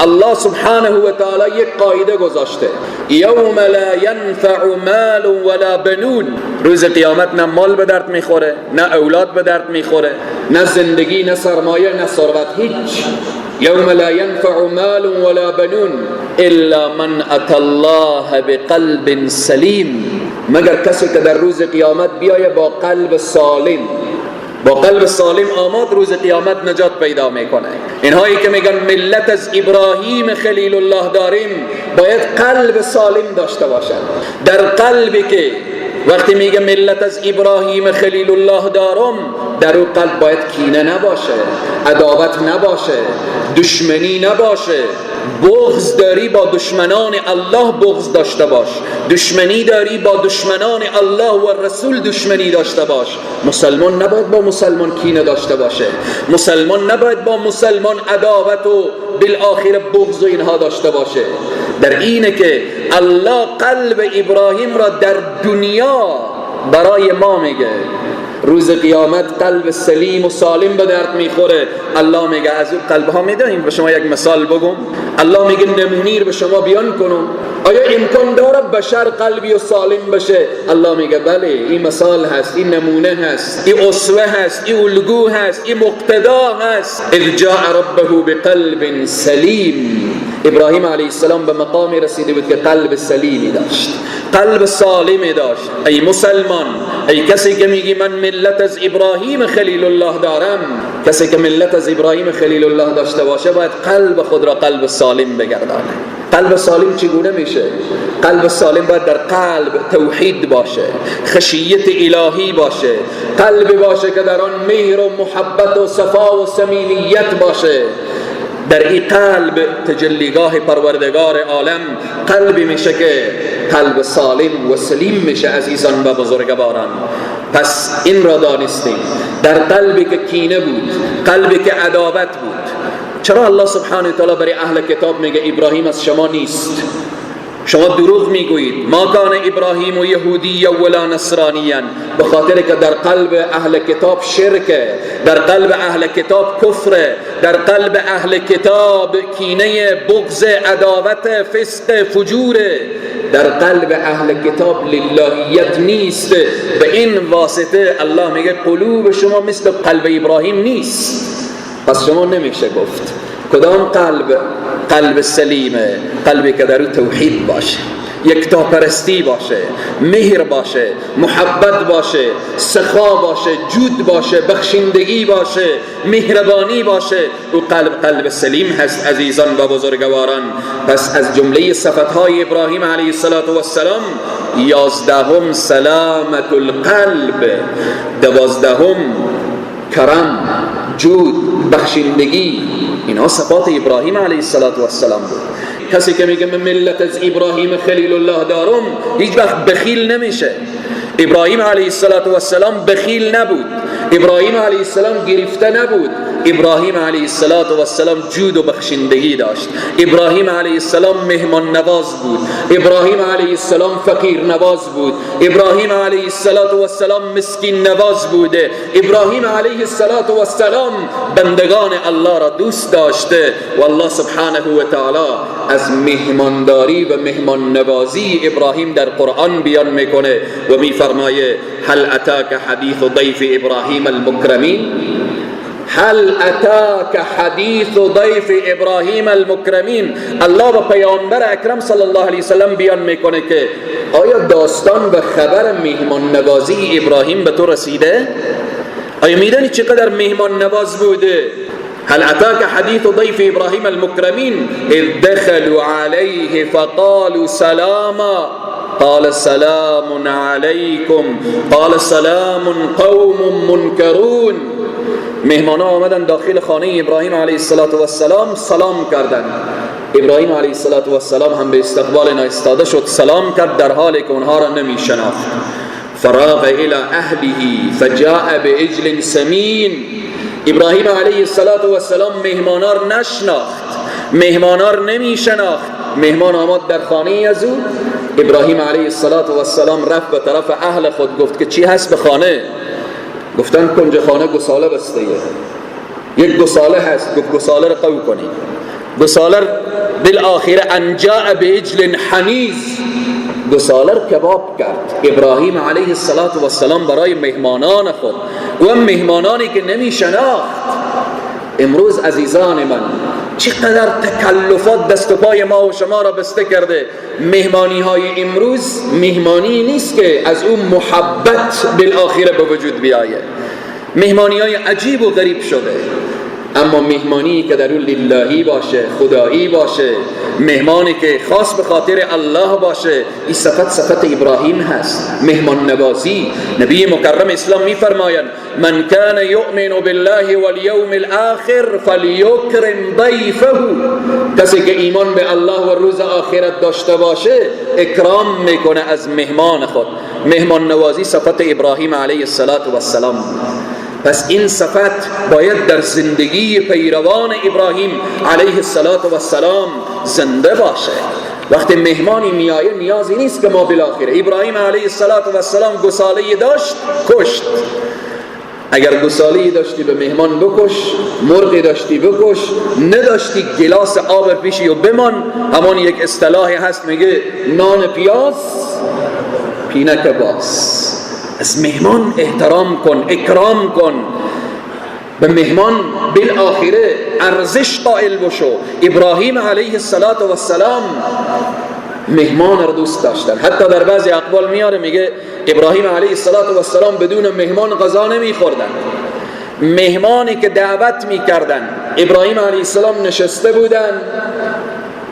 الله سبحانه و تعالی یک قاعده گذاشته، یوم لا ینفع مال ولا بنون. روز قیامت نه مال به درد میخوره، نه اولاد به درد میخوره، نه زندگی، نه سرمایه، نه ثروت، هیچ. یوم لا ینفع مال ولا بنون الا من اتى الله بقلب سلیم. مگر کسی که در روز قیامت بیایه با قلب سالم، با قلب سالم آماد روز قیامت نجات پیدا میکنه. اینهایی که میگن ملت از ابراهیم خلیل الله داریم، باید قلب سالم داشته باشد. در قلبی که وقتی میگه ملت از ابراهیم خلیل الله دارم، در او قلب باید کینه نباشه، عداوت نباشه، دشمنی نباشه. بغض داری با دشمنان الله بغض داشته باش، دشمنی داری با دشمنان الله و رسول دشمنی داشته باش. مسلمان نباید با مسلمان کینه داشته باشه، مسلمان نباید با مسلمان عداوت و بالآخر بغض و اینها داشته باشه. در اینه که الله قلب ابراهیم را در دنیا برای ما میگه، روز قیامت قلب سلیم و سالم به درد میخوره. الله میگه از اون قلب ها میدهیم. به شما یک مثال بگم، الله میگه نمونی رو به شما بیان کنم. آیا امکان داره بشر قلبی و سالم بشه؟ الله میگه بله، این مثال هست، این نمونه هست، این اسوه هست، این الگو هست، این مقتدا هست. اذ جاء ربه بقلب سلیم. ابراهیم علیه السلام به مقامی رسیده بود که قلب سلیمی داشت، قلب سالمی داشت. ای مسلمان، ای کسی که میگی من ملت از ابراهیم خلیل الله دارم، کسی که ملت از ابراهیم خلیل الله داشته باشه باید قلب خود را قلب سالم بگردانه. قلب سالم چگونه میشه؟ قلب سالم باید در قلب توحید باشه، خشیت الهی باشه، قلب باشه که در آن مهر و محبت و صفا و صمیمیت باشه. در این قلب تجلیگاه پروردگار عالم قلبی میشه که قلب سالم و سلیم میشه عزیزان و بزرگواران. پس این را دانستیم، در قلبی که کینه بود، قلبی که عداوت بود. چرا الله سبحانه و تعالی برای اهل کتاب میگه ابراهیم از شما نیست؟ شما دروغ میگویید. ما کان ابراهیم و یهودی ولا نصرانیا. به خاطر که در قلب اهل کتاب شرکه، در قلب اهل کتاب کفره، در قلب اهل کتاب کینه، بغض، عداوت، فسق، فجوره. در قلب اهل کتاب للهیت نیست. به این واسطه الله میگه قلوب شما مثل قلب ابراهیم نیست. پس شما نمیشه گفت کدام قلب قلب سلیمه؟ قلبی که در او توحید باشه، یکتاپرستی باشه، مهر باشه، محبت باشه، سخا باشه، جود باشه، بخشندگی باشه، مهربانی باشه. او قلب قلب سلیم هست عزیزان و بزرگواران. پس از جمله صفتهای ابراهیم علیه السلام 11 سلامت القلب، 12 کرم، جود، بخشندگی. اینها صفات ابراهیم علیه السلام بود. کسی که میگه من ملت از ابراهیم خلیل الله دارم هیچ وقت بخیل نمیشه. ابراهیم علیه السلام بخیل نبود، ابراهیم علیه السلام گرفته نبود، ابراهیم علیه السلام جود و بخشندگی داشت، ابراهیم علیه السلام مهمان نواز بود، ابراهیم علیه السلام فقیر نواز بود، ابراهیم علیه السلام مسکین نواز بوده، ابراهیم علیه السلام بندگان الله را دوست داشته و الله سبحانه و تعالی از مهمانداری و مهمان نوازی ابراهیم در قرآن بیان میکنه و میفرمایه هل اتاک حدیث ضیف ابراهیم المکرمین، هل اتاک حدیث ضیف ابراهیم المکرمین. الله و پیامبر اکرم صلی الله علیه وسلم بیان میکنه که آیا داستان و خبر مهمان نوازی ابراهیم به تو رسیده؟ آیا میدانی چقدر مهمان نواز بوده؟ هل اتاک حدیث ضیف ابراهیم المکرمین اذ دخلوا علیه فقالوا سلاما قال سلام علیکم قال سلام قوم منکرون. مهمانا آمدن داخل خانه ابراهیم علیه السلام سلام کردند. ابراهیم علیه السلام هم به استقبال اینا ایستاده شد، سلام کرد در حالی که اونها را نمی شناخت. فراغ الى اهله فجاء بعجل سمین. ابراهیم علیه السلام مهمانا را نشناخت، مهمانا را نمی شناخت. مهمان آمد در خانه از او، ابراهیم علیه السلام رفت به طرف اهل خود، گفت که چی هست به خانه؟ گفتن کنج خانه گساله بسته، یک گساله هست. گفت گساله را قوی کنید. گساله بالآخره ان جاء بعجل حنیذ، گساله را کباب کرد ابراهیم علیه السلام برای مهمانان خود و مهمانانی که نمی شناخت. امروز عزیزان من چقدر تکلفات دست و پای ما و شما را بسته کرده. مهمانی های امروز مهمانی نیست که از اون محبت بالآخره به وجود بیایه. مهمانی های عجیب و غریب شده. اما مهمانی که در اون للهی باشه، خدایی باشه، مهمانی که خاص به خاطر الله باشه، این صفت صفت ابراهیم هست، مهمان نوازی. نبی مکرم اسلام میفرمایند من کان یؤمن بالله والیوم الاخر فلیکرم ضیفه. کسی که ایمان به الله و روز آخرت داشته باشه اکرام میکنه از مهمان خود. مهمان نوازی صفت ابراهیم علیه السلام. پس این صفت باید در زندگی پیروان ابراهیم علیه السلام زنده باشه. وقتی مهمانی میایه نیازی نیست که ما بالاخره ابراهیم علیه السلام گساله داشت کشت. اگر گساله داشتی به مهمان بکش، مرغی داشتی بکش، نداشتی گلاس آب پیشی و بمان. همان یک اصطلاحی هست میگه نان پیاز پینک باز. از مهمان احترام کن، اکرام کن، به مهمان بالآخره ارزش قائل بشو. ابراهیم علیه السلام مهمان را دوست داشتن. حتی در بعضی اقوال میاره میگه ابراهیم علیه السلام بدون مهمان غذا نمیخوردن. مهمانی که دعوت میکردن ابراهیم علیه السلام نشسته بودن،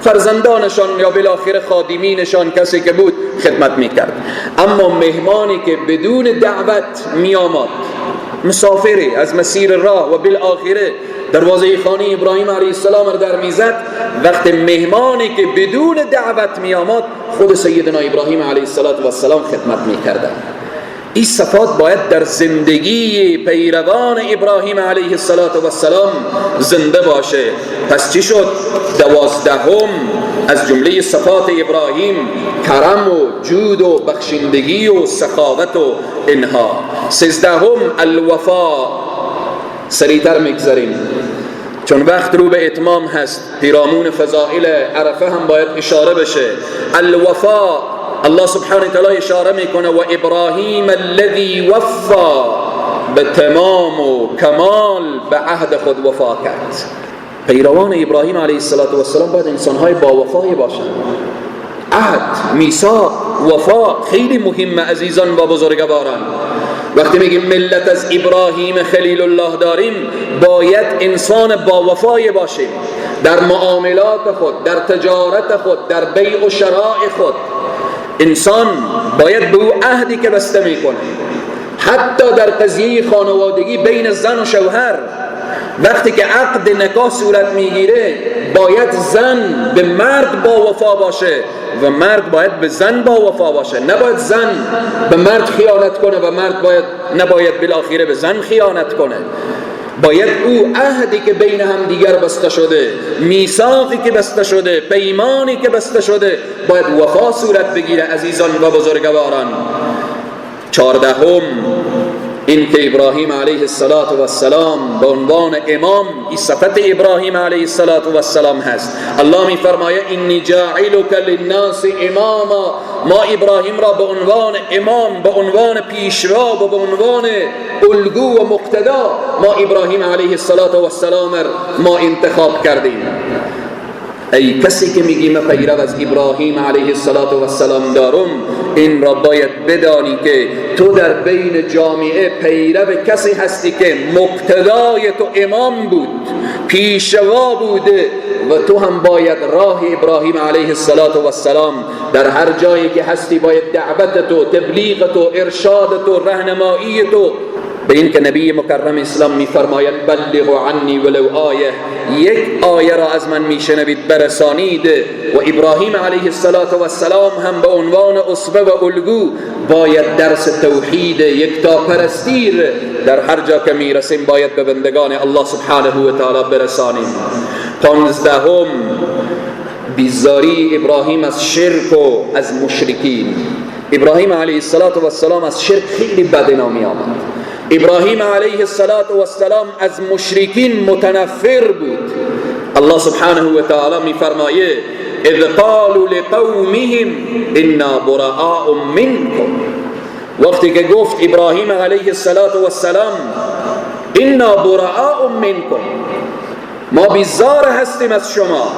فرزندانشان یا بالاخره خادمینشان کسی که بود خدمت میکرد. اما مهمانی که بدون دعوت میآمد، مسافری از مسیر راه و بالاخره دروازه خانه ابراهیم علیه السلام را در میزد، وقت مهمانی که بدون دعوت میآمد خود سیدنا ابراهیم علیه السلام خدمت میکردن. این صفات باید در زندگی پیروان ابراهیم علیه السلام زنده باشه. پس چی شد؟ 12 از جمله صفات ابراهیم کرم و جود و بخشندگی و سخاوت و اینها. 13 الوفا. سریعتر میگذریم چون وقت رو به اتمام هست. پیرامون فضائل عرفه هم باید اشاره بشه. الوفا، الله سبحانه وتعالی اشاره میکنه و ابراهیم الذی وفا، به تمام و کمال به عهد خود وفا کرد. پیروان ابراهیم علیه السلام باید انسانهای با وفایی باشند. عهد، میثاق، وفا خیلی مهمه عزیزان و بزرگواران. وقتی میگیم ملت از ابراهیم خلیل الله داریم، باید انسان با وفای باشیم در معاملات خود، در تجارت خود، در بیع و شراء خود. انسان باید به او عهدی که بسته میکنه، حتی در قضیه خانوادگی بین زن و شوهر، وقتی که عقد نکاح صورت میگیره باید زن به مرد با وفا باشه و مرد باید به زن با وفا باشه. نباید زن به مرد خیانت کنه و مرد نباید بالاخره به زن خیانت کنه. باید او عهدی که بین هم دیگر بسته شده، میثاقی که بسته شده، پیمانی که بسته شده، باید وفا صورت بگیره. عزیزان و بزرگواران، 14 این که ابراهیم علیه السلام به عنوان امام، این صفت ابراهیم علیه السلام هست. الله می فرماید انی جاعلک للناس اماما. ما ابراهیم را به عنوان امام، به عنوان پیشوا و به عنوان الگو و مقتدا، ما ابراهیم علیه السلام ما انتخاب کردیم. ای کسی که میگی من پیرو از ابراهیم علیه السلام دارم، این را باید بدانی که تو در بین جامعه پیرو کسی هستی که مقتدای تو امام بود، پیشوا بوده، و تو هم باید راه ابراهیم علیه السلام در هر جایی که هستی باید دعوت تو، تبلیغ تو، ارشاد تو، راهنمایی تو به این که نبی مکرم اسلام میفرمایند بلغوا عنی ولو آیه، یک آیه را از من میشنوید برسانید. و ابراهیم علیه السلام هم به عنوان اسوه و الگو باید درس توحید یکتاپرستی در هر جا که میرسیم باید به بندگان الله سبحانه و تعالی برسانیم. 15 بیزاری ابراهیم از شرک و از مشرکین. ابراهیم علیه السلام از شرک خیلی بدنامی آمد. ابراهیم علیه السلام از مشرکین متنفر بود. الله سبحانه و تعالی میفرمایه اذ قالوا لقومهم انا براء منکم. وقتی که گفت ابراهیم علیه السلام انا براء منکم، ما بیزار هستیم از شما،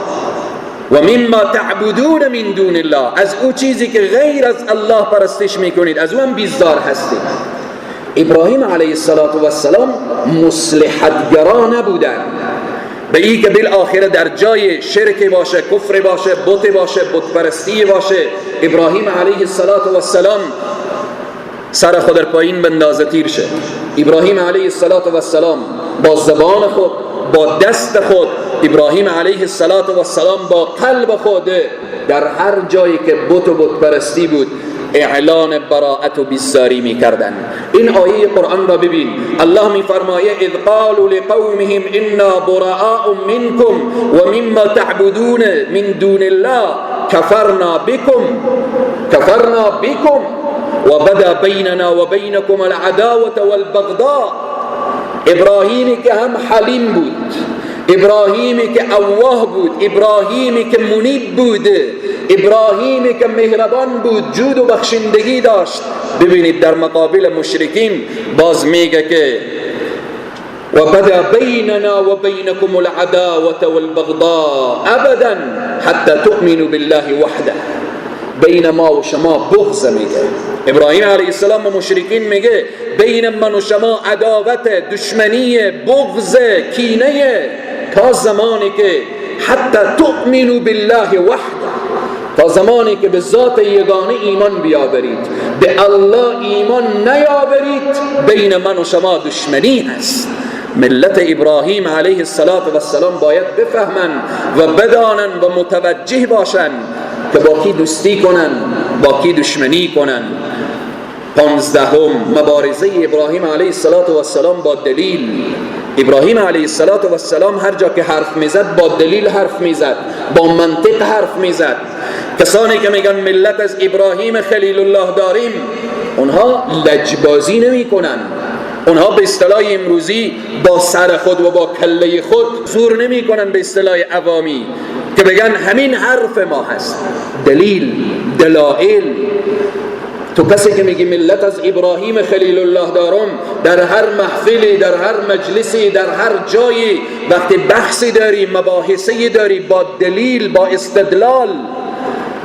و مما تعبدون من دون الله، از او چیزی که غیر از الله پرستش میکنید از او هم بیزار هستیم. ابراهیم علیه السلام مصلحتگرا نبودن به ای که بالآخره در جای شرک باشه، کفر باشه، بت باشه، بت پرستی باشه، ابراهیم علیه السلام سر خود در پایین بندازه تیر شه. ابراهیم علیه السلام با زبان خود، با دست خود، ابراهیم علیه السلام با قلب خود در هر جایی که بت و بت پرستی بود اعلان براءت و بیزاری می‌کردن. این آیه قرآن را ببین، الله می‌فرمایه اذ قالوا لقومهم انا براء منکم و مما تعبدون من دون الله کفرنا بکم و بدا بیننا و بینکم العداوة والبغضاء. ابراهیمی که هم حلیم بود، ابراهیمی که اواه بود، ابراهیمی که منیب بود، ابراهیمی که مهربان بود، جود و بخشندگی داشت. ببینید در مقابل مشرکین باز میگه که و بدا بیننا و بینکم العداوة والبغضاء ابدا حتی تؤمنوا بالله وحده. بین ما و شما بغض میگه. ابراهیم علیه السلام و مشرکین میگه بین من و شما عداوت، دشمنی، بغض، کینه، تا زمانی که حتی تؤمنوا بالله وحده، تا زمانی که به ذات یگانه ایمان بیاورید، به الله ایمان نیاورید، بین من و شما دشمنی هست. ملت ابراهیم علیه السلام باید بفهمن و بدانن و متوجه باشن که با کی دوستی کنن، با کی دشمنی کنن. 15 مبارزه ابراهیم علیه السلام با دلیل. ابراهیم علیه السلام هر جا که حرف میزد با دلیل حرف میزد، با منطق حرف میزد. کسانی که میگن ملت از ابراهیم خلیل الله داریم، اونها لجبازی نمی کنن، اونها به اصطلاح امروزی با سر خود و با کله خود زور نمی کنن، به اصطلاح عوامی که بگن همین حرف ما هست. دلیل، دلائل. تو کسی که میگی ملت از ابراهیم خلیل الله دارم، در هر محفلی، در هر مجلسی، در هر جایی وقتی بحثی داری، مباحثی داری، با دلیل، با استدلال.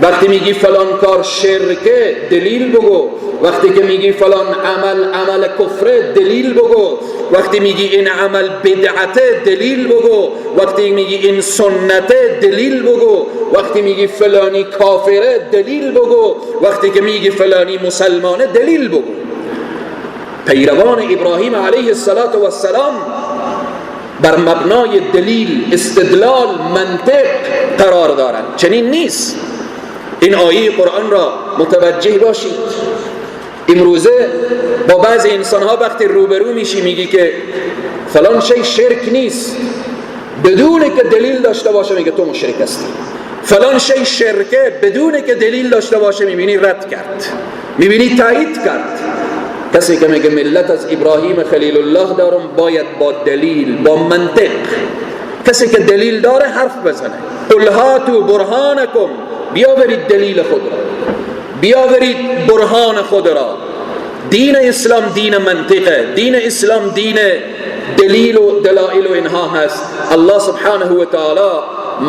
وقتی میگی فلان کار شرکه، دلیل بگو. وقتی که میگی فلان عمل عمل کفره، دلیل بگو. وقتی میگی این عمل بدعته، دلیل بگو. وقتی میگی این سنته، دلیل بگو. وقتی میگی فلانی کافره، دلیل بگو. وقتی که میگی فلانی مسلمانه، دلیل بگو. پیروان ابراهیم علیه السلام بر مبنای دلیل، استدلال، منطق قرار دارند. چنین نیست. این آیه قرآن را متوجه باشید. امروزه با بعضی انسانها وقتی روبرو میشی میگی که فلان شی شرک نیست، بدون که دلیل داشته باشه میگه تو مشرک هستی. فلان شی شرکه، بدون که دلیل داشته باشه میبینی رد کرد، میبینی تایید کرد. کسی که میگه ملت از ابراهیم خلیل الله دارم، باید با دلیل، با منطق. کسی که دلیل داره حرف بزنه. قل هاتوا برهانکم، بیاورید دلیل خود را، بیاورید برهان خود را. دین اسلام دین منطقه، دین اسلام دین دلیل و دلائل و اینها هست. الله سبحانه و تعالی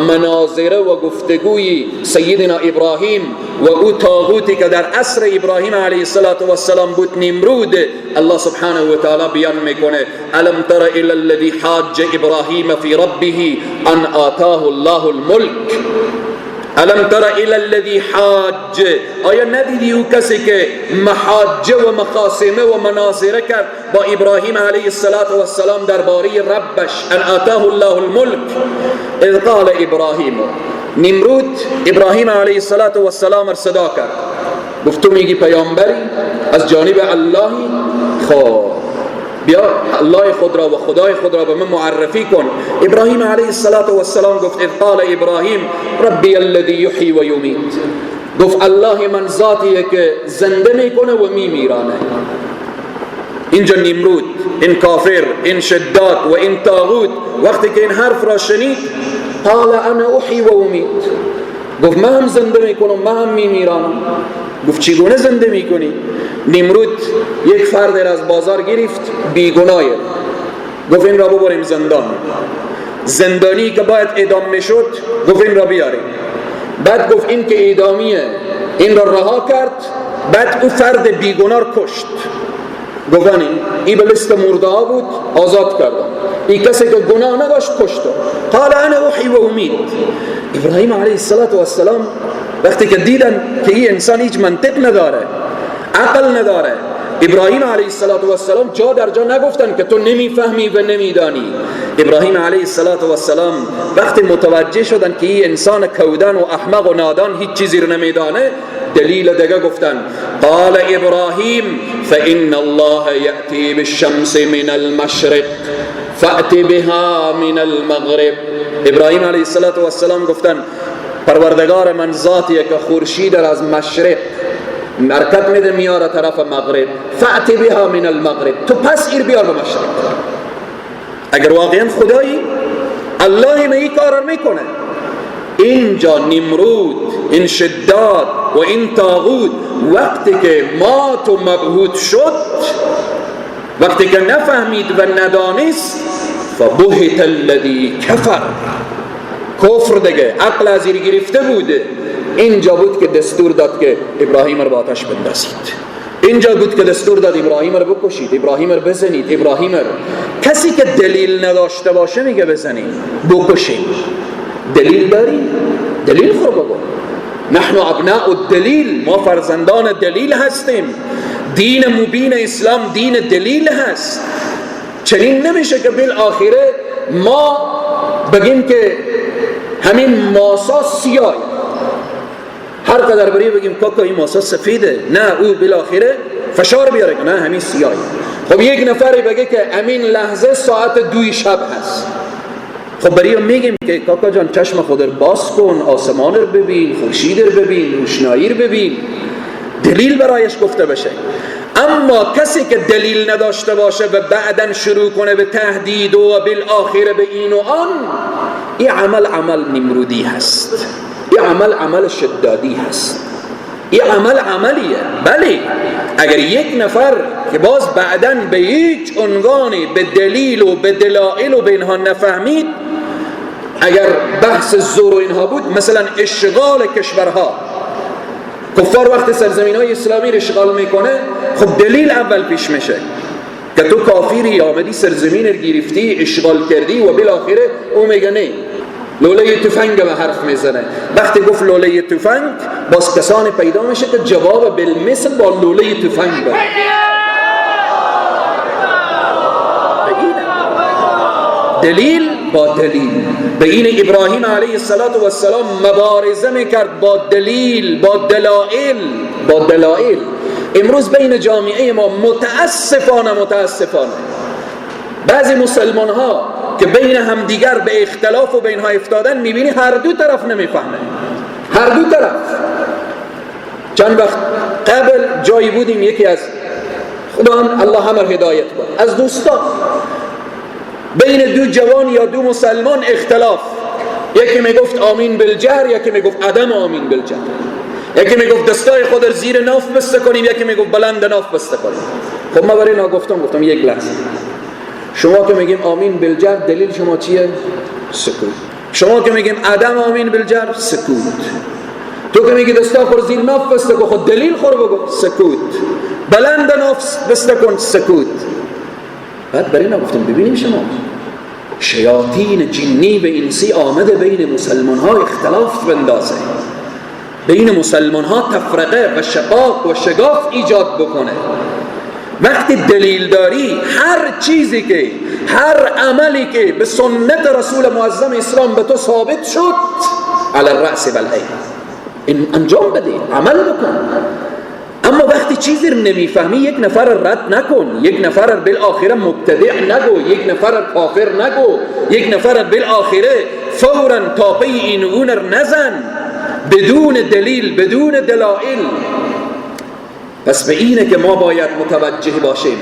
مناظره و گفتگوی سیدنا ابراهیم و او طاغوتی که در عصر ابراهیم علیه السلام بود، نمرود، الله سبحانه و تعالی بیان میکنه: الم تر الی الذی حاج ابراهیم فی ربه ان آتاه الله الملک. الم تر الی الذی حاج، آیا ندیدی او کسی که محاجه و مخاصمه و مناظره کرد با ابراهیم علیه السلام درباره ربش، ان آتاه الله الملک اذ قال ابراهیم. نمرود ابراهیم علیه السلام را صدا کرد، گفت تو میگی پیامبری از جانب اللهی، خب بیا الله خود را و خدای خود را به من معرفی کن. ابراهیم علیه السلام گفت اذ قال ابراهیم ربی الذی یحیی و یمیت. گفت الله من ذاتیه که زنده میکنه و میمیرانه. اینجا نمرود، این کافر، این شداد و این طاغوت وقتی که این حرف را شنید، قال انا احیی و امیت. گفت من هم زنده میکنم، من هم میمیرانم. گفت چگونه زنده میکنی؟ نمرود یک فرد را از بازار گرفت، بیگناه، گفت این را ببریم زندان. زندانی که باید اعدام میشد، گفت این را بیاریم. بعد گفت این که اعدامیه، این را رها کرد. بعد او فرد بیگناه کشت. گفت این به لیست مرده ها بود، آزاد کردم. این کسی که گناه نداشت کشت. قال انا احیی و امیت. ابراهیم علیه السلام وقتی که دیدن که این انسان هیچ منطق نداره، عقل نداره، ابراهیم علیه السلام جا در جا نگفتن که تو نمیفهمی و نمیدانی. ابراهیم علیه السلام وقتی متوجه شدن که این انسان کودن و احمق و نادان هیچ چیزی رو نمیدانه، دلیل دیگه گفتن. قال ابراهیم فإن الله یأتی بالشمس من المشرق فأت بها من المغرب. ابراهیم علیه السلام گفتن پروردگار من ذاتیه که خورشید را از مشرق حرکت میده میاره طرف مغرب، فأت بها من المغرب، تو پس ایر بیار به مشرق. اگر واقعا خدایی الله می کار میکنه. اینجا نمرود، این شداد و این طاغوت وقتی که مات و مبهوت شد، وقتی که نفهمید و ندانست، فبهت الذی کفر، کفر دیگه عقل از زیر گرفته بوده. اینجا بود که دستور داد که ابراهیم رو با آتش بندازید. اینجا بود که دستور داد ابراهیم رو بکشید، ابراهیم رو بزنید، ابراهیم رو. کسی که دلیل نداشته باشه میگه بزنید، بکشید. دلیل داری؟ دلیل خور بگو. نحن ابناء الدلیل، ما فرزندان دلیل هستیم. دین مبین اسلام دین دلیل هست. چنین نمیشه که بالآخره ما بگیم که همین ماسا سیاه، هر قدر بری بگیم کاکا این ماسا سفیده، نه او بالاخره فشار بیاره که نه همین سیاهی. خب یک نفری بگه که همین لحظه ساعت 2 شب هست، خب بری میگیم که کاکا جان چشم خود رو باز کن، آسمان رو ببین، خورشید رو ببین، روشنایی رو ببین، دلیل برایش گفته بشه. اما کسی که دلیل نداشته باشه و بعداً شروع کنه به تهدید و بالآخره به این و آن، این عمل عمل نمرودی هست، این عمل عمل شدادی هست، این عمل عملیه. بله اگر یک نفر که باز بعداً به هیچ عنوانی به دلیل و به دلائل و به اینها نفهمید، اگر بحث زور و اینها بود، مثلا اشغال کشورها، کفار وقت سرزمین های اسلامی رو اشغال میکنه، خب دلیل اول پیش میشه که تو کافری آمدی سرزمین رو گرفتی اشغال کردی و بالاخره او میگه نه، لوله تفنگ به حرف میزنه. وقتی گفت لوله تفنگ، باز کسان پیدا میشه که جواب بالمثل با لوله تفنگ بده. دلیل، با دلیل. به این ابراهیم علیه السلام مبارزه میکرد با دلیل، با دلائل، با دلائل. امروز بین جامعه ما متاسفانه بعضی مسلمان ها که بین همدیگر به اختلاف و بین ها افتادن، میبینی هر دو طرف نمیفهمه، هر دو طرف. چند وقت قبل جایی بودیم، یکی از خدا الله همه هدایت کن از دوستان، بین دو جوان یا دو مسلمان اختلاف، یکی میگفت آمین بالجهر، یکی میگفت عدم آمین بالجهر، یکی میگفت دستای خود زیر ناف بسته کنیم، یکی میگفت بلند ناف بسته کنیم. خب ما برای نگفتم، گفتم یک لحظه، شما که میگیم آمین بالجهر دلیل شما چیه؟ سکوت. شما که میگیم عدم آمین بالجهر، سکوت. تو که میگی دستا خور زیر ناف بسته کن، خود دلیل خور بگو، سکوت. بلند ناف بسته کن، سکوت. بعد برای نگفتم ببینیم شما شیاطین جنی و انسی آمده بین مسلمان ها اختلاف بندازه، بین مسلمان ها تفرقه و شقاق و شگاف ایجاد بکنه. وقتی دلیل داری، هر چیزی که، هر عملی که به سنت رسول معظم اسلام به تو ثابت شد، علی الرأس والعین این انجام بده، عمل بکن. اما وقتی چیزی رو نمیفهمی، یک نفر رد نکن، یک نفر بالآخره مبتدع نگو، یک نفر کافر نگو، یک نفر بالآخره فورا تاپه این اون نزن، بدون دلیل، بدون دلائل. پس به اینه که ما باید متوجه باشیم.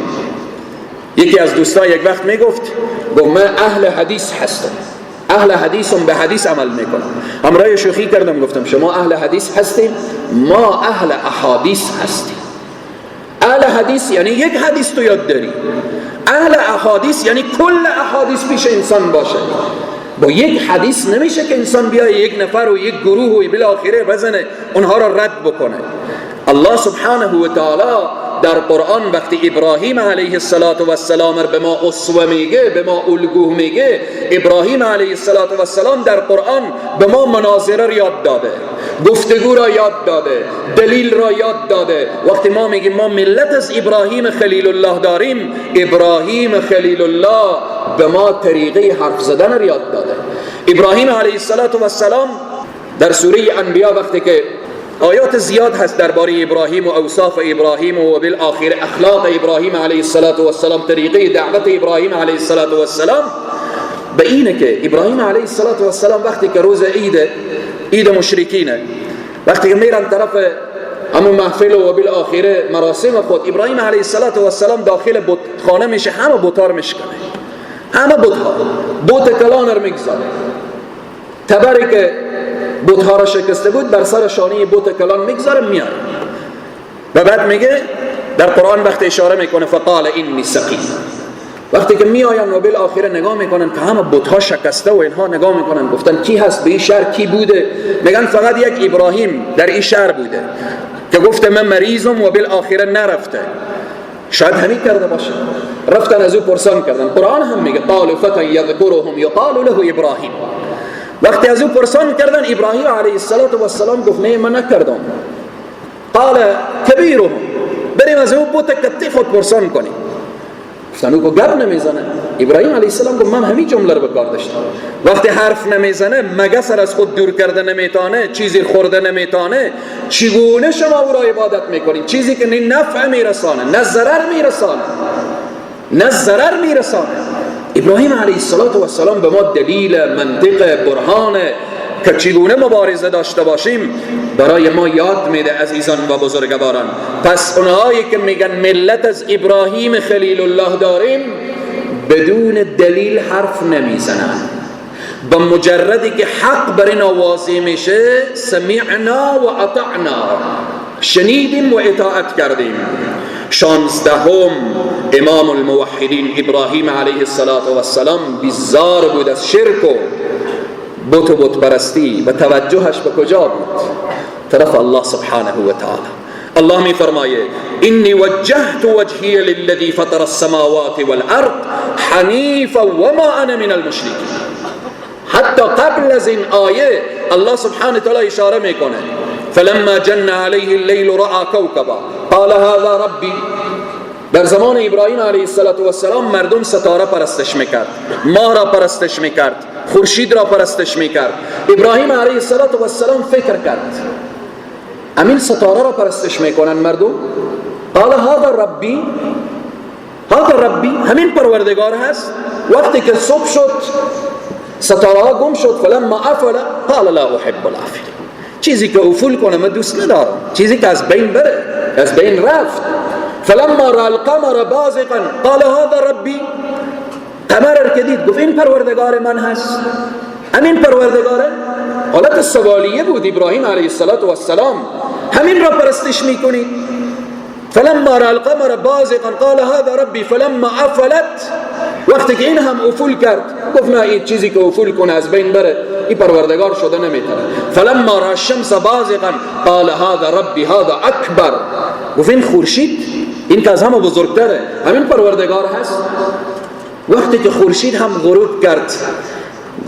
یکی از دوستان یک وقت میگفت، گفت من اهل حدیث هستم، اهل حدیثم، به حدیث عمل میکنم. همراه شوخی کردم، گفتم شما اهل حدیث هستیم، ما اهل احادیث هستیم. اهل حدیث یعنی یک حدیث تو یاد داری، اهل احادیث یعنی کل احادیث پیش انسان باشه. با یک حدیث نمیشه که انسان بیای یک نفر و یک گروه و بالاخره بزنه اونها را رد بکنه. الله سبحانه و تعالی در قرآن وقتی ابراهیم علیه السلام به ما اسوه میگه، به ما الگو میگه، ابراهیم علیه السلام در قرآن به ما مناظره را یاد داده، گفتگو را یاد داده، دلیل را یاد داده. وقتی ما میگیم ما ملت از ابراهیم خلیل الله داریم، ابراهیم خلیل الله به ما طریقه حرف زدن را یاد داده. ابراهیم علیه السلام در سوره انبیا وقتی که آیات زیاد هست درباره ابراهیم و اوصاف ابراهیم و بالآخر اخلاق ابراهیم علیه السلام، طریقه دعوت ابراهیم علیه السلام، به اینه که ابراهیم علیه السلام وقتی که روز عید مشرکینه، وقتی که میرن طرف همون محفل و بالآخر مراسم خود، ابراهیم علیه السلام داخل بتخانه میشه، همه بتار میشکنه، همه بتها، بت کلان رو میگذاره، تبری که بتها را شکسته بود بر سر شانه بت کلان میگذاره، میاره. و بعد میگه در قرآن وقتی اشاره میکنه فقال انی سقیم، وقتی که میآین و بالآخره نگاه میکنن که همه بتها شکسته و اینها، نگاه میکنن گفتن کی هست به این شهر، کی بوده؟ میگن فقط یک ابراهیم در این شهر بوده که گفته من مریضم و بالآخره نرفته، شاید همین کرده باشه. رفتن از او پرسان کردن، قرآن هم میگه قالوا فتی یذکرهم یقال له ابراهیم. وقتی از او پرسان کردن، ابراهیم علیه السلام گفت نه من نکردم. قال کبیرهم، بریم از او بت کتی خود پرسان کنیم. گفتن او گپ نمیزنه. ابراهیم علیه السلام گفت من همین جمله رو به کار داشتم. وقتی حرف نمیزنه، مگس از خود دور کرده نمیتانه، چیزی خورده نمیتانه، چگونه شما او را عبادت میکنید؟ چیزی که نه نفع میرسانه نه ضرر میرسانه، نه ضرر میرسانه. ابراهیم علیه السلام به ما دلیل، منطق، برهان که چگونه مبارزه داشته باشیم برای ما یاد میده عزیزان و بزرگواران. پس اونهایی که میگن ملت از ابراهیم خلیل الله داریم، بدون دلیل حرف نمیزنن. با مجردی که حق بر اینا واضح میشه، سمعنا و اطعنا، شنیدیم و اطاعت کردیم. 16 امام الموحدین ابراهیم علیه السلام بیزار بود از شرک و بت و بت پرستی و توجهش به کجا بود؟ طرف الله سبحانه و تعالی. الله می فرمایه انی وجهت وجهی للذی فطر السماوات والارض حنیفا وما انا من المشرکین. حتی قبل از این آیه الله سبحانه و تعالی اشاره میکنه فلما جن علیه اللیل رأى کوکبا قال هذا ربی. در زمان ابراهیم علیه السلام مردم ستاره پرستش میکرد، ماه را پرستش میکرد، خورشید را پرستش میکرد. ابراهیم علیه السلام فکر کرد امین ستاره را پرستش میکنن مردم، قال هذا ربی، هذا ربی، همین پروردگار هست. وقتی که صبح شد ستاره ها گم شد، فلما افل قال لا احب الافلین. چیزی که افول کنه من دوست ندارم، چیزی که از بین بره، از بین رفت. فلما را القمر بازغا قال هذا ربی، قمر که دید گفت این پروردگار من هست، همین پروردگاره. حالت سوالیه بود ابراهیم علیه السلام، همین را پرستش میکنید. فلما را القمر بازغا قال هذا ربی فلما افلت، وقتی که این هم افول کرد گفت نه، این چیزی که افول کنه از بین بره، این پروردگار شده نمیتونه. فلما را الشمس بازغا قال هذا ربی هذا اکبر، گفت این خورشید، این که از همه بزرگتره، همین پروردگار هست. وقتی که خورشید هم غروب کرد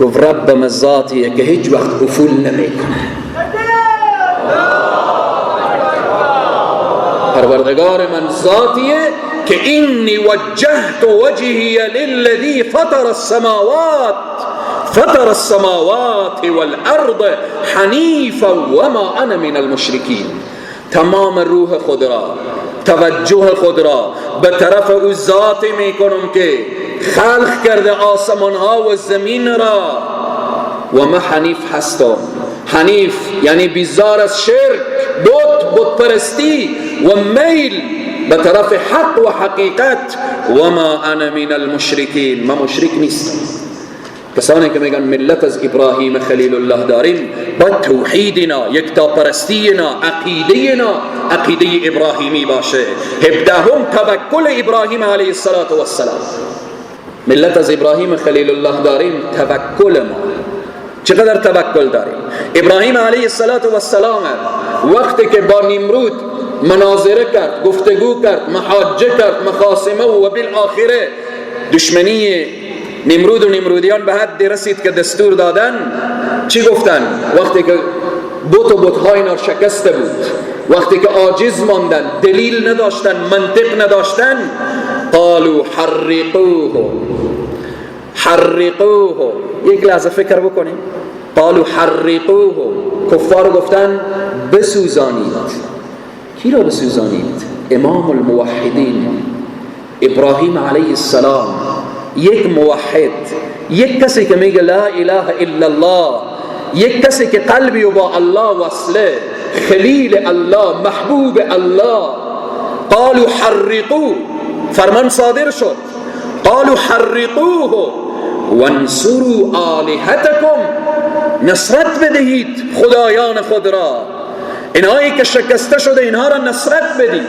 گفت ربم ذاتیه که هیچ وقت افول نمیکنه، پروردگار من ذاتیه که اینی وجهت وجهی للذی فطر السماوات فطر السماوات والارض حنیفا وما انا من المشرکین. تمام روح خود را، توجه خود را به طرف او ذات میکنم که خلق کرده آسمان ها و زمین را، و من حنیف هستم. حنیف یعنی بیزار از شرک، بت پرستی و میل به طرف حق و حقیقت. و ما انا من المشرکین، من مشرک نیستم. کسانی که میگن ملت از ابراهیم خلیل الله داریم، با توحیدنا، یکتاپرستینا، عقیده‌نا عقیده ابراهیمی باشه. 17 توکل ابراهیم علیه السلام. ملت از ابراهیم خلیل الله داریم، توکل ما چقدر توکل داریم. ابراهیم علیه السلام وقتی که با نمرود مناظره کرد، گفتگو کرد، محاجه کرد، مخاصمه و بالآخره دشمنی نمرود و نمرودیان به حد رسید که دستور دادن. چی گفتن؟ وقتی که بت و بت‌های اینا شکسته بود، وقتی که عاجز ماندن، دلیل نداشتن، منطق نداشتن، قالوا حرقوه حرقوه. یک لحظه فکر بکنیم، قالوا حرقوه، کفار گفتن بسوزانید. کی را بسوزانید؟ امام الموحدین ابراهیم علیه السلام، یک موحد، یک کسی که میگه لا اله الا الله، یک کسی که قلبی با الله وصله، خلیل الله، محبوب الله. قالوا حرقوه، فرمان صادر شد، قالوا حرقوه وانصروا آلهتکم، نصرت بدهید خدایان خود را، اینهایی که شکسته شده اینها را نصرت بدید.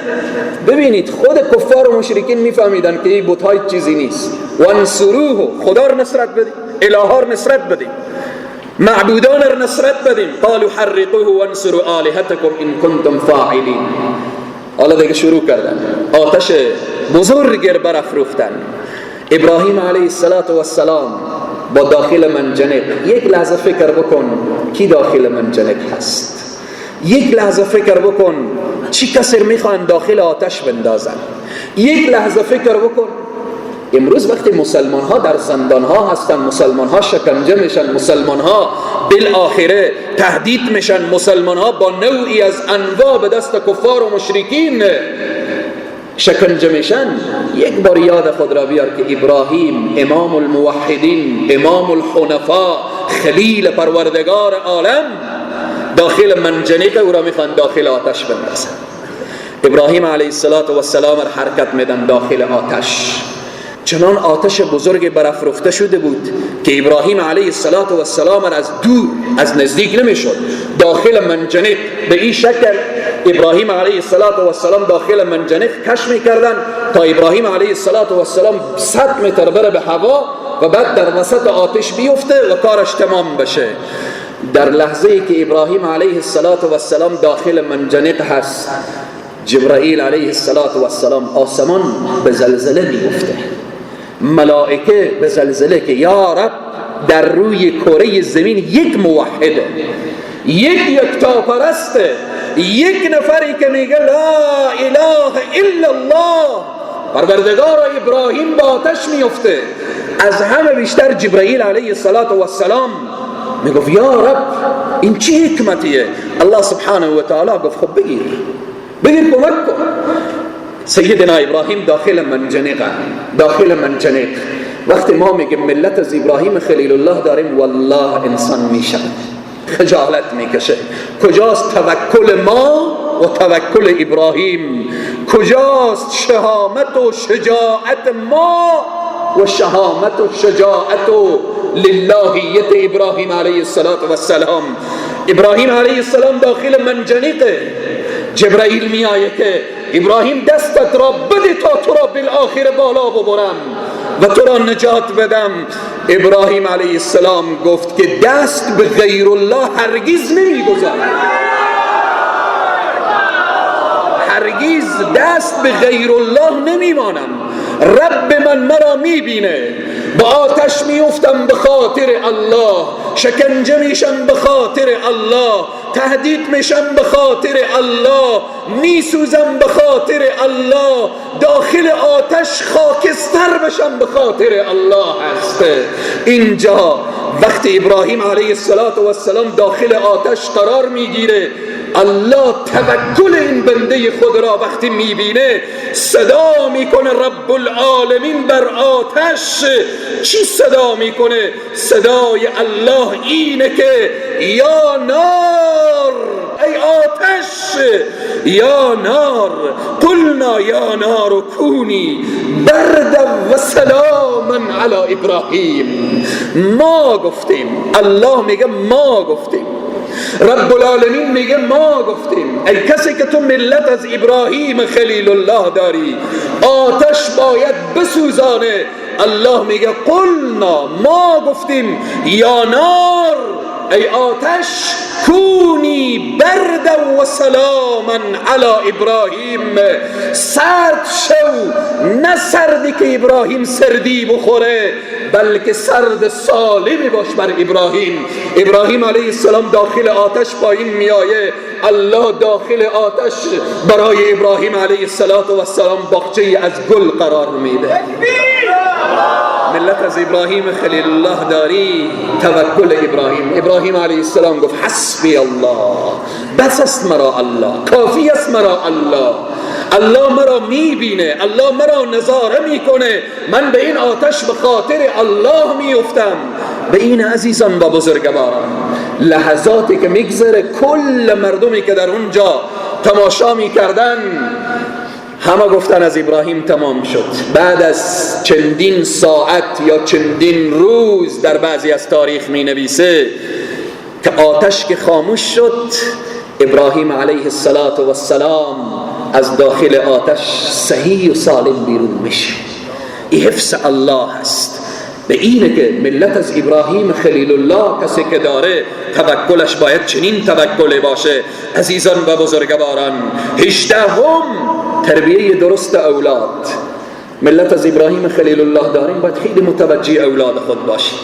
ببینید خود کفار و مشرکین میفهمیدن که این بت‌های چیزی نیست. وانصروه، خدا را نصرت بدید، اله ها را نصرت بدید، معبودان را نصرت بدیم. قالوا حرقوه وانصروا آلهتکم ان کنتم فاعلین. حالا دیگه شروع کردن، آتش بزرگ برافروختن. ابراهیم علیه السلام با داخل منجنیق، یک لحظه فکر بکن کی داخل منجنیق هست، یک لحظه فکر بکن چی کسی میخوان داخل آتش بندازن، یک لحظه فکر بکن. امروز وقتی مسلمان ها در زندان ها هستن، مسلمان ها شکنجه میشن، مسلمان ها بالآخره تهدید میشن، مسلمان ها با نوعی از انواع به دست کفار و مشرکین شکنجه میشن، یک بار یاد خود را بیار که ابراهیم امام الموحدین، امام الحنفا، خلیل پروردگار عالم، داخل منجنیق او را میخوان داخل آتش بندازن. ابراهیم علیه السلام را حرکت میدن داخل آتش. چنان آتش بزرگ برافروخته شده بود که ابراهیم علیه السلام از دور، از نزدیک نمیشد، داخل منجنیق به این شکل ابراهیم علیه السلام داخل منجنیق کش میکردن تا ابراهیم علیه السلام 100 متر بره به هوا و بعد در وسط آتش بیفته و کارش تمام بشه. در لحظه ای که ابراهیم علیه السلام داخل منجنیق هست، جبرائیل علیه السلام آسمان به زلزله میفته، ملائکه به زلزله که یا رب در روی کره زمین یک موحده، یک یکتاپرسته، یک نفری که میگه لا اله الا الله پروردگار ابراهیم با آتش میفته. از همه بیشتر جبرئیل علیه السلام میگفت یا رب این چه حکمتیه؟ الله سبحانه و تعالی گفت خب بگیر کمک کن. سیدنا ابراهیم داخل منجنیق، داخل منجنیق. وقتی ما میگیم ملت از ابراهیم خلیل الله داریم، والله انسان میشه خجالت میکشه. کجاست توکل ما و توکل ابراهیم؟ کجاست شهامت و شجاعت ما و شهامت و شجاعت و للهیت ابراهیم علیه السلام؟ ابراهیم علیه السلام داخل منجنیقه. جبرائیل میآیه که ابراهیم دستت را بده تا تو را بالآخر بالا ببرم و تو را نجات بدم. ابراهیم علیه السلام گفت که دست به غیر الله هرگز نمیگذارم، هرگز دست به غیر الله نمیمانم. رب من مرا میبینه، با آتش میفتم به خاطر الله، شکنجه میشم به خاطر الله، تهدید میشم به خاطر الله، میسوزم به خاطر الله، داخل آتش خاکستر بشم به خاطر الله هست. اینجا وقتی ابراهیم علیه السلام داخل آتش قرار میگیره، الله توکل این بنده خود را وقتی میبینه صدا میکنه رب العالمین بر آتش. چی صدا میکنه؟ صدای الله اینه که یا نار، ای آتش، یا نار، قلنا یا نار کونی بردا و سلاما علی ابراهیم. ما گفتیم، الله میگه ما گفتیم، رب العالمین میگه ما گفتیم، ای کسی که تو ملت از ابراهیم خلیل الله داری، آتش باید بسوزانه. الله میگه قلنا، ما گفتیم، یا نار، ای آتش، کونی بردا و سلاما علی ابراهیم. سرد شو، نه سردی که ابراهیم سردی بخوره، بلکه سرد سالمی باش بر ابراهیم. ابراهیم علیه السلام داخل آتش پایین میایه، الله داخل آتش برای ابراهیم علیه السلام باغچه از گل قرار میده. ملت از ابراهیم خلیل الله داری، توکل ابراهیم. ابراهیم علیه السلام گفت حسبی الله، بس است مرا الله، کافی است مرا الله، الله مرا میبینه، الله مرا نظاره میکنه، من به این آتش به خاطر الله میفتم. به این عزیزان و بزرگواران، لحظاتی که میگذره، کل مردمی که در اونجا تماشا میکردن همه گفتن از ابراهیم تمام شد. بعد از چندین ساعت یا چندین روز در بعضی از تاریخ می نویسه که آتش که خاموش شد، ابراهیم علیه السلام از داخل آتش صحیح و سالم بیرون میشه. این حفظ الله است. به اینه که ملت از ابراهیم خلیل الله کسی که داره توکلش باید چنین توکل باشه. عزیزان و بزرگواران، 18 تربیه درست اولاد. ملت از ابراهیم خلیل الله داریم، باید خیلی متوجه اولاد خود باشیم.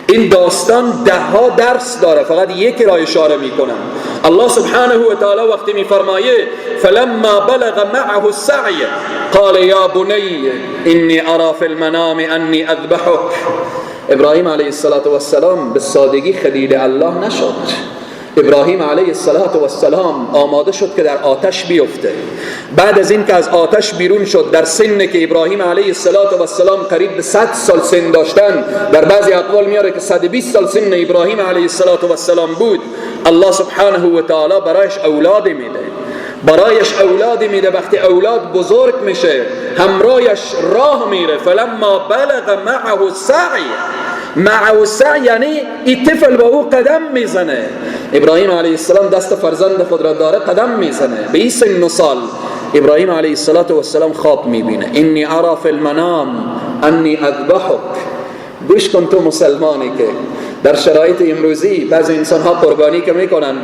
این داستان ده ها درس داره، فقط یکی را اشاره میکنم. الله سبحانه و تعالی وقتی میفرمایه فلما بلغ معه السعی قال یا بنی انی ارا فی المنام انی اذبحک. ابراهیم علیه السلام به سادگی خلیل الله نشد. ابراهیم علیه السلام آماده شد که در آتش بیفته. بعد از این که از آتش بیرون شد، در سن که ابراهیم علیه السلام قریب به 100 سال سن داشتن، در بعضی اقوال میاره که 120 سال سن ابراهیم علیه السلام بود، الله سبحانه و تعالی برایش اولاد میده، برایش اولاد میده. وقتی اولاد بزرگ میشه همراهش راه میره. فلما بلغ معه السعی، معه السعی یعنی این طفل با او قدم میزنه. ابراهیم علیه السلام دست فرزند خود را داره قدم میزنه. به این سن و سال ابراهیم علیه السلام خواب میبینه، انی ارا فی المنام انی اذبحک. گوش کن تو مسلمانی که در شرایط امروزی بعضی انسان ها قربانی که میکنن،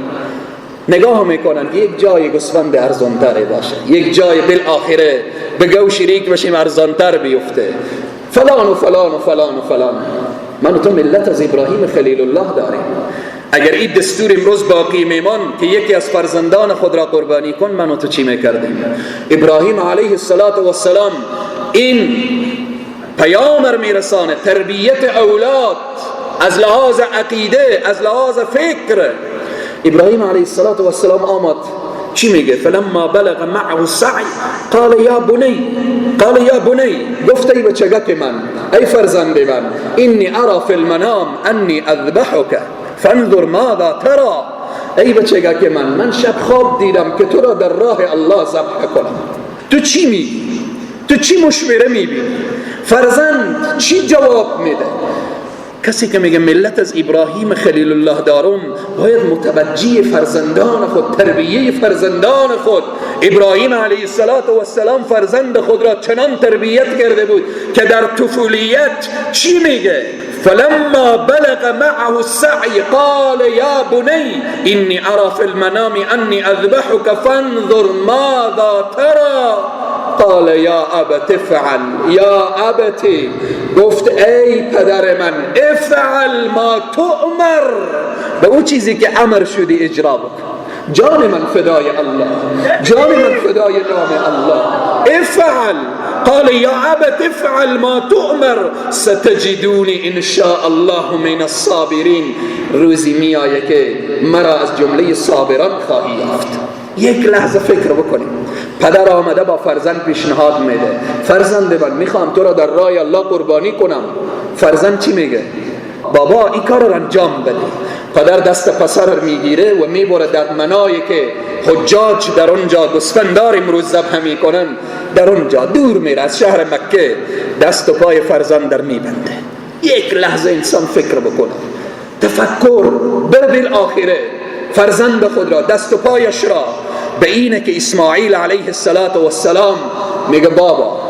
نگاه میکنن که یک جای گوسفند ارزانتر باشه، یک جای بالآخره به گو شریک بشیم ارزانتر بیفته، فلان و فلان و فلان و فلان. من و تو ملت از ابراهیم خلیل الله داریم. اگر این دستور امروز باقی میمان که یکی از فرزندان خود را قربانی کن، من و تو چی میکردیم؟ ابراهیم علیه السلام این پیام میرسانه، تربیت اولاد از لحاظ عقیده، از لحاظ فکر. ابراهیم علیه السلام آمد چی میگه؟ فلما بلغ معه السعی قال یا بنی، قال یا بنی، گفت ای بچگک من، ای فرزند من، انی ارا فی المنام انی اذبحک فانظر ماذا ترى. ای بچگک من، من شب خواب دیدم که تو را در راه الله ذبح کنم. تو چی میگی؟ تو چی مشوره میبینی؟ فرزند چی جواب میده؟ کسی که میگه ملت از ابراهیم خلیل الله دارم، باید متوجه فرزندان خود، تربیه فرزندان خود. ابراهیم علیه السلام فرزند خود را چنان تربیت کرده بود که در طفولیت چی میگه؟ فلما بلغ معه السعی قال یا بنی انی ارى فی المنام انی اذبحک فانظر ماذا ترى قال یا ابت افعل، یا ابت، گفت ای پدر من، افعل ما تؤمر، به اون چیزی که امر شدی اجرا بکن. جان من فدای الله، جان من فدای نام الله. افعل، قال یا ابت افعل ما تؤمر ستجدونی ان شاء الله من الصابرین. روزی میآید که مرا از جمله صابران خواهی یافت. یک لحظه فکر بکنیم، پدر آمده با فرزند پیشنهاد میده، فرزند من میخوام تو را در راه الله قربانی کنم. فرزند چی میگه؟ بابا این کار رو انجام بده. پدر دست پسر رو میگیره و میبره در منایی که حجاج در اونجا گوسفندار امروز ذبح میکنن، در اونجا دور میره از شهر مکه، دست و پای فرزند در میبنده. یک لحظه انسان فکر بکنه، تفکر بر بالآخره، فرزند خود را، دست و پایش را به اینه که اسماعیل علیه السلام میگه بابا،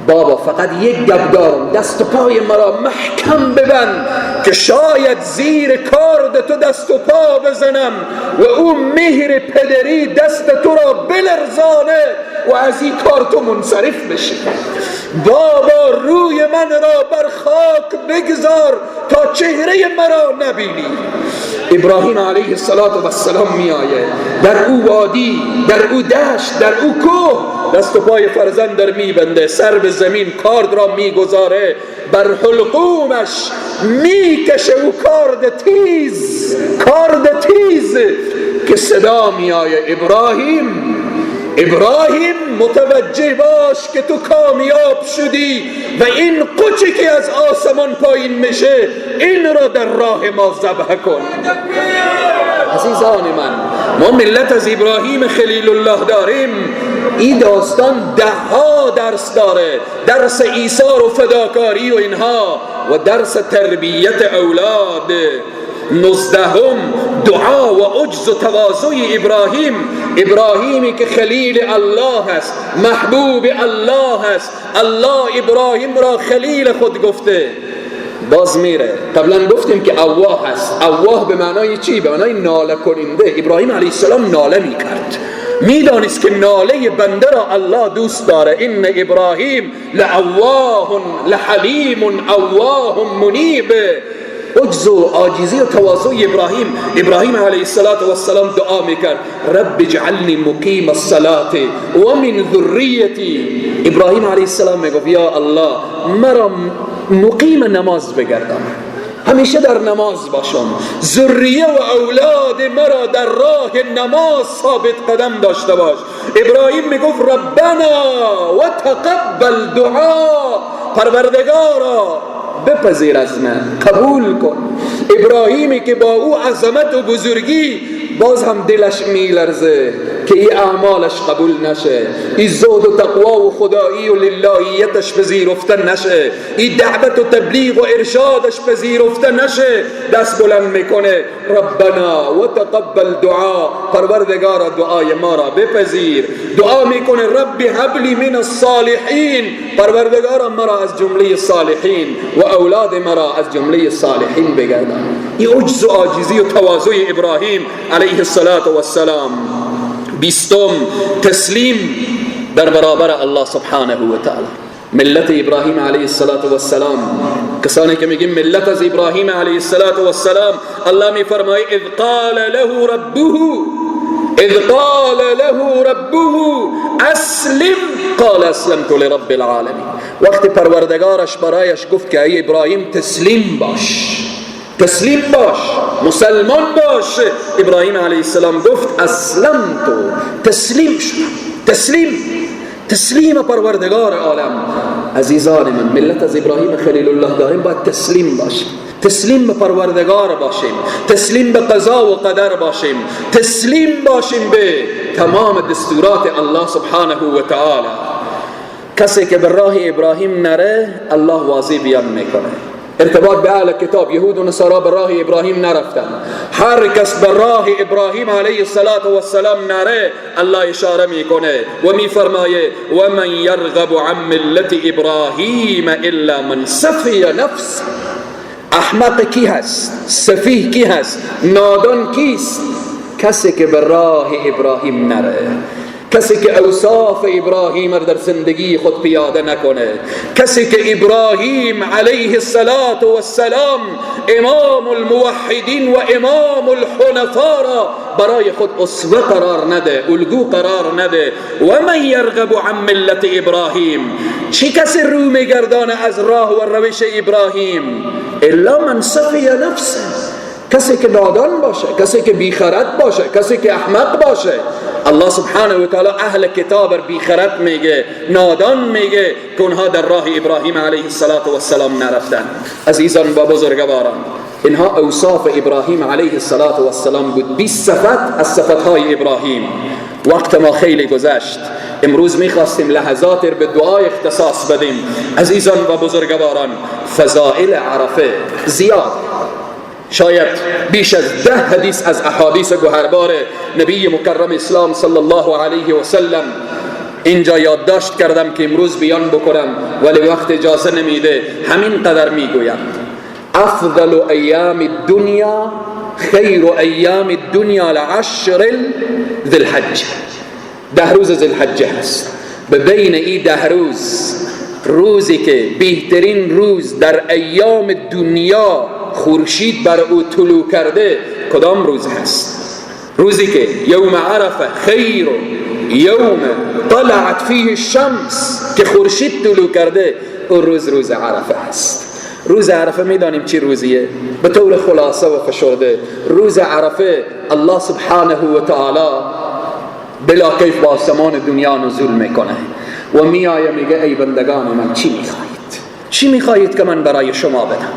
بابا فقط یک گپ دارم، دست و پای مرا محکم ببند که شاید زیر کارد تو دست و پا بزنم و او مهر پدری دست تو را بلرزانه و از این کار تو منصرف بشی. بابا روی من را بر خاک بگذار تا چهره مرا نبینی. ابراهیم علیه السلام می آیه در او وادی، در او دشت، در او کوه، دست و پای فرزند در میبنده، سر به زمین کارد را میگذاره، بر حلقومش میکشه او کارد تیز، کارد تیز که صدا میآیه ابراهیم، ابراهیم متوجه باش که تو کامیاب شدی و این قوچی که از آسمان پایین میشه این را در راه ما ذبح کن. عزیزان من، ما ملت از ابراهیم خلیل الله داریم. این داستان ده ها درس داره، درس ایثار و فداکاری و اینها، و درس تربیت اولاد. 19 دعا و عجز و تواضع ابراهیم. ابراهیمی که خلیل الله است، محبوب الله است، الله ابراهیم را خلیل خود گفته. باز میره، قبلا گفتیم که اواه است. اواه به معنای چی؟ به معنای ناله کننده. ابراهیم علیه السلام ناله میکرد، میدانست که ناله بنده را الله دوست داره. ان ابراهیم لأواه لحلیم اواه منیب. عجز و عاجزی و تواضع ابراهیم. ابراهیم علیه السلام دعا میکرد رب اجعلنی مقیم الصلاة و من ذریتی. ابراهیم علیه السلام میگفت یا الله مرا مقیم نماز بگردان، همیشه در نماز باشم، ذریه و اولاد مرا در راه نماز ثابت قدم داشته باش. ابراهیم میگفت ربنا و تقبل دعا، پروردگارا بپذیر از من، قبول کن. ابراهیمی که با او عظمت و بزرگی باز هم دلش میلرزه که این اعمالش قبول نشه، این زهد و تقوا و خدایی و للهیتش پذیرفته نشه، این دعوت و تبلیغ و ارشادش پذیرفته نشه، دست بلند میکنه ربنا و تقبل دعا، پروردگارا دعای ما را بپذیر. دعا میکنه رب هب لی من الصالحین، پروردگارا مرا از جمله صالحین و اولاد مرا از جمله صالحین بگردان. این عجز و عاجزی و تواضع ابراهیم علیه السلام. 20 تسلیم در برابر الله سبحانه و تعالی. ملت ابراهیم علیه السلام، کسانی که میگیم ملت از ابراهیم علیه السلام، الله میفرماید اذ قال له ربه، اذ قال له ربه اسلم قال اسلمت لرب العالمین. وقتی پروردگارش برایش گفت که ای ابراهیم تسلیم باش، تسلیم باش، مسلمان باش، ابراهیم علیه السلام گفت اسلمت، تسلیم شدم، تسلیم، تسلیم پروردگار عالم. عزیزان من، ملت از ابراهیم خلیل الله داریم، باید تسلیم باشیم، تسلیم به پروردگار باشیم، تسلیم به قضا و قدر باشیم، تسلیم باشیم به تمام دستورات الله سبحانه و تعالی. کسی که به راه ابراهیم نره، الله واضح بیان میکنه. ارتباط به اهل کتاب، یهود و نصارا به راه ابراهیم نرفتن. هر کس به راه ابراهیم علیه السلام نره، الله اشاره میکنه و میفرمایه و من یرغب عن ملت ابراهیم الا من سفی نفس. احمق کی هست؟ سفیه کی هست؟ نادان کیست؟ کسی که به راه ابراهیم نره، کسی که اوصاف ابراهیم را در زندگی خود پیاده نکنه، کسی که ابراهیم علیه السلام امام الموحدین و امام الحنفا را برای خود اسوه قرار نده، الگو قرار نده. و من یرغب عن ملت ابراهیم، چه کسی رو میگردانه از راه و روش ابراهیم؟ الا من سفی نفسه، کسی که نادان باشه، کسی که بیخرد باشه، کسی که احمق باشه. الله سبحانه و تعالی اهل کتاب بیخرد میگه، نادان میگه که اونها در راه ابراهیم علیه السلام نرفتن. عزیزان و بزرگواران، اینها اوصاف ابراهیم علیه السلام بود، 20 صفت از صفتهای ابراهیم. وقت ما خیلی گذشت، امروز میخواستیم لحظات به دعا اختصاص بدیم. عزیزان و بزرگواران، فضائل عرفه زیاد، شاید بیش از 10 حدیث از احادیث گوهربار نبی مکرم اسلام صلی الله علیه و سلم اینجا یادداشت کردم که امروز بیان بکنم، ولی وقت اجازه نمیده، همین قدر میگویم. افضل ایام الدنیا خیر ایام الدنیا العشر ذی الحجه، 10 روز ذی الحجه هست. به بین این 10 روز، روزی که بهترین روز در ایام دنیا خورشید بر او طلوع کرده، کدام روز هست؟ روزی که یوم عرفه خیر یوم طلعت فیه الشمس، که خورشید طلوع کرده، او روز روز عرفه هست. روز عرفه میدانیم چی روزیه؟ به طور خلاصه و فشرده، روز عرفه الله سبحانه و تعالی بلا کیف با آسمان دنیا نزول میکنه و میآیه میگه ای بندگان من چی میخواهید؟ چی میخواهید که من برای شما بدم؟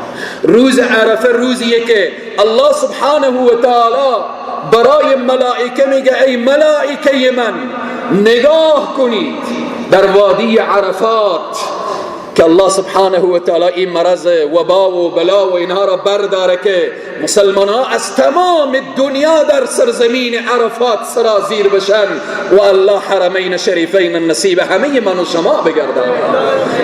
روز عرفه روزیه که الله سبحانه و تعالی برای ملائکه میگه ای ملائکه من نگاه کنید در وادی عرفات که الله سبحانه و تعالی این مرض وبا و بلا و اینها را برداره که مسلمان ها از تمام دنیا در سرزمین عرفات سرازیر بشن و الله حرمین شریفین نصیب همه من و شما بگردن.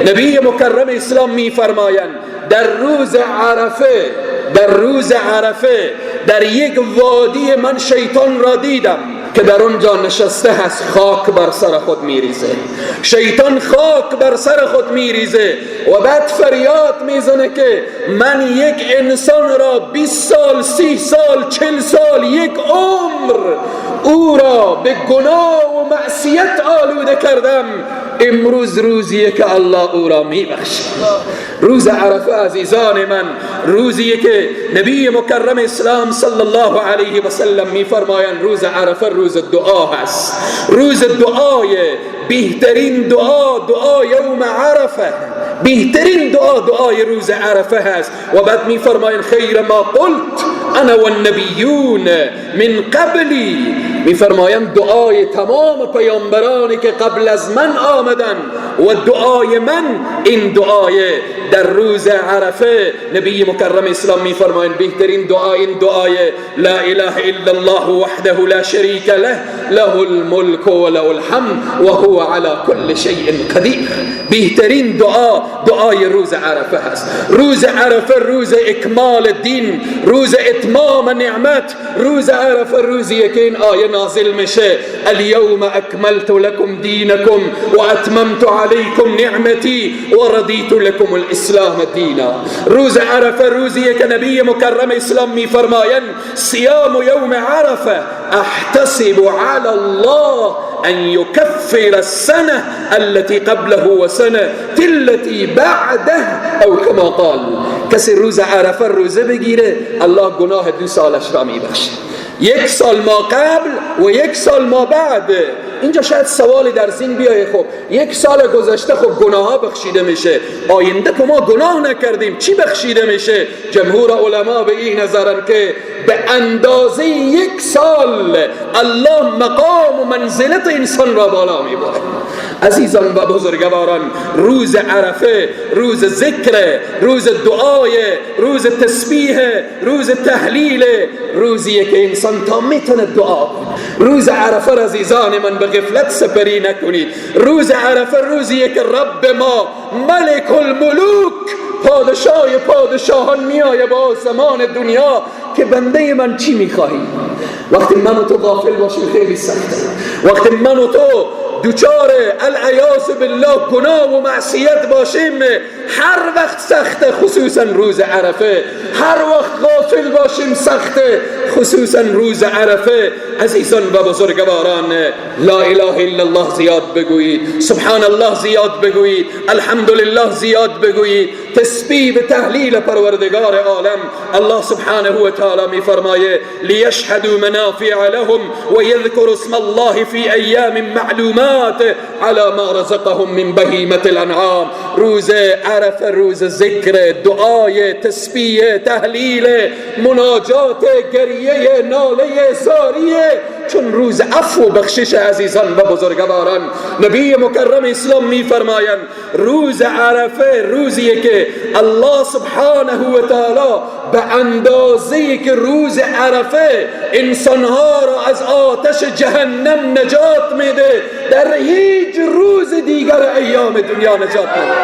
نبی مکرم اسلام میفرمایند در روز عرفه، در روز عرفه در یک وادی من شیطان را دیدم که در اونجا نشسته هست، خاک بر سر خود میریزه. شیطان خاک بر سر خود میریزه و بعد فریاد میزنه که من یک انسان را 20 سال، 30 سال، 40 سال، یک عمر او را به گناه و معصیت آلوده کردم، امروز روزیه که الله او را میبخشه. روز عرفه عزیزان من روزیه که نبی مکرم اسلام صلی الله علیه و سلم میفرمایند روز عرفه روز دعا هست، روز دعای بهترین دعا، دعا یوم عرفه، بهترین دعا دعای روز عرفه هست. و بعد میفرمایند خیر ما قلت انا والنبیون من قبلی، میفرمایند دعای تمام پیامبرانی که قبل از من آمدن و دعای من این دعای در روز عرفه. نبی مکرم اسلام میفرمایند بهترین دعا این دعای لا اله الا الله وحده لا شریک له له الملک و له الحمد و هو علی كل شیء قدیر. بهترین دعا دعای روز عرفه هست. روز عرفه روز اکمال دین، روز اتمام نعمت، روز عرفه روزیه که این آیه نازل میشه الیوم اکملت لکم دینکم و اتممت علیکم نعمتی و رضیت لکم الاسلام دینا. روز عرفه روزیه که نبی مکرم اسلام میفرمایند صیام یوم عرفه احتسب علی الله ان یکفر السنه التي قبله و سنه التي بعده او کما قال. کسی روز عرفه روزه بگیره، الله گناه 2 سالش را میبخشه، 1 سال ما قبل و 1 سال ما بعد. اینجا شاید سوالی در ذهن بیایه، خب 1 سال گذشته، خب گناه ها بخشیده میشه، آینده که ما گناه نکردیم چی بخشیده میشه؟ جمهور علما به این نظرن که به اندازه 1 سال الله مقام و منزلت انسان را بالا میبره. عزیزان و بزرگواران، روز عرفه روز ذکر، روز دعای، روز تسبیح، روز تهلیل، روزیه که انسان تا میتونه دعا کنه. روز عرفه عزیزان من به غفلت سپری نکنید. روز عرفه روزیه که رب ما ملک الملوک، پادشاه پادشاهان میایه با آسمان دنیا که بنده من چی میخواهی؟ وقتی من و تو غافل باشیم خیلی سخته. وقتی من و تو دوچار العیاذ بالله گناه و معصیت باشیم هر وقت سخته، خصوصا روز عرفه. هر وقت غافل باشیم سخته، خصوصا روز عرفه. عزیزان و بزرگواران، لا اله الا الله زیاد بگویید، سبحان الله زیاد بگویید، الحمدلله زیاد بگویید، تسبیح و تهلیل پروردگار عالم. الله سبحانه و تعالی میفرمایه لیشهدوا منافع لهم و یذکروا اسم الله فی ایام معلومات علی ما رزقهم من بهیمة الانعام. روز عرفه روز ذکر، دعای، تسبیح، تهلیل، مناجات، گریه، ناله، زاریه، چون روز عفو و بخشش. عزیزان و بزرگواران، نبی مکرم اسلام میفرمایند روز عرفه روزیه که الله سبحانه و تعالی به اندازه‌ای که روز عرفه انسانها را از آتش جهنم نجات میده، در هیچ روز دیگر ایام دنیا نجات نمیده.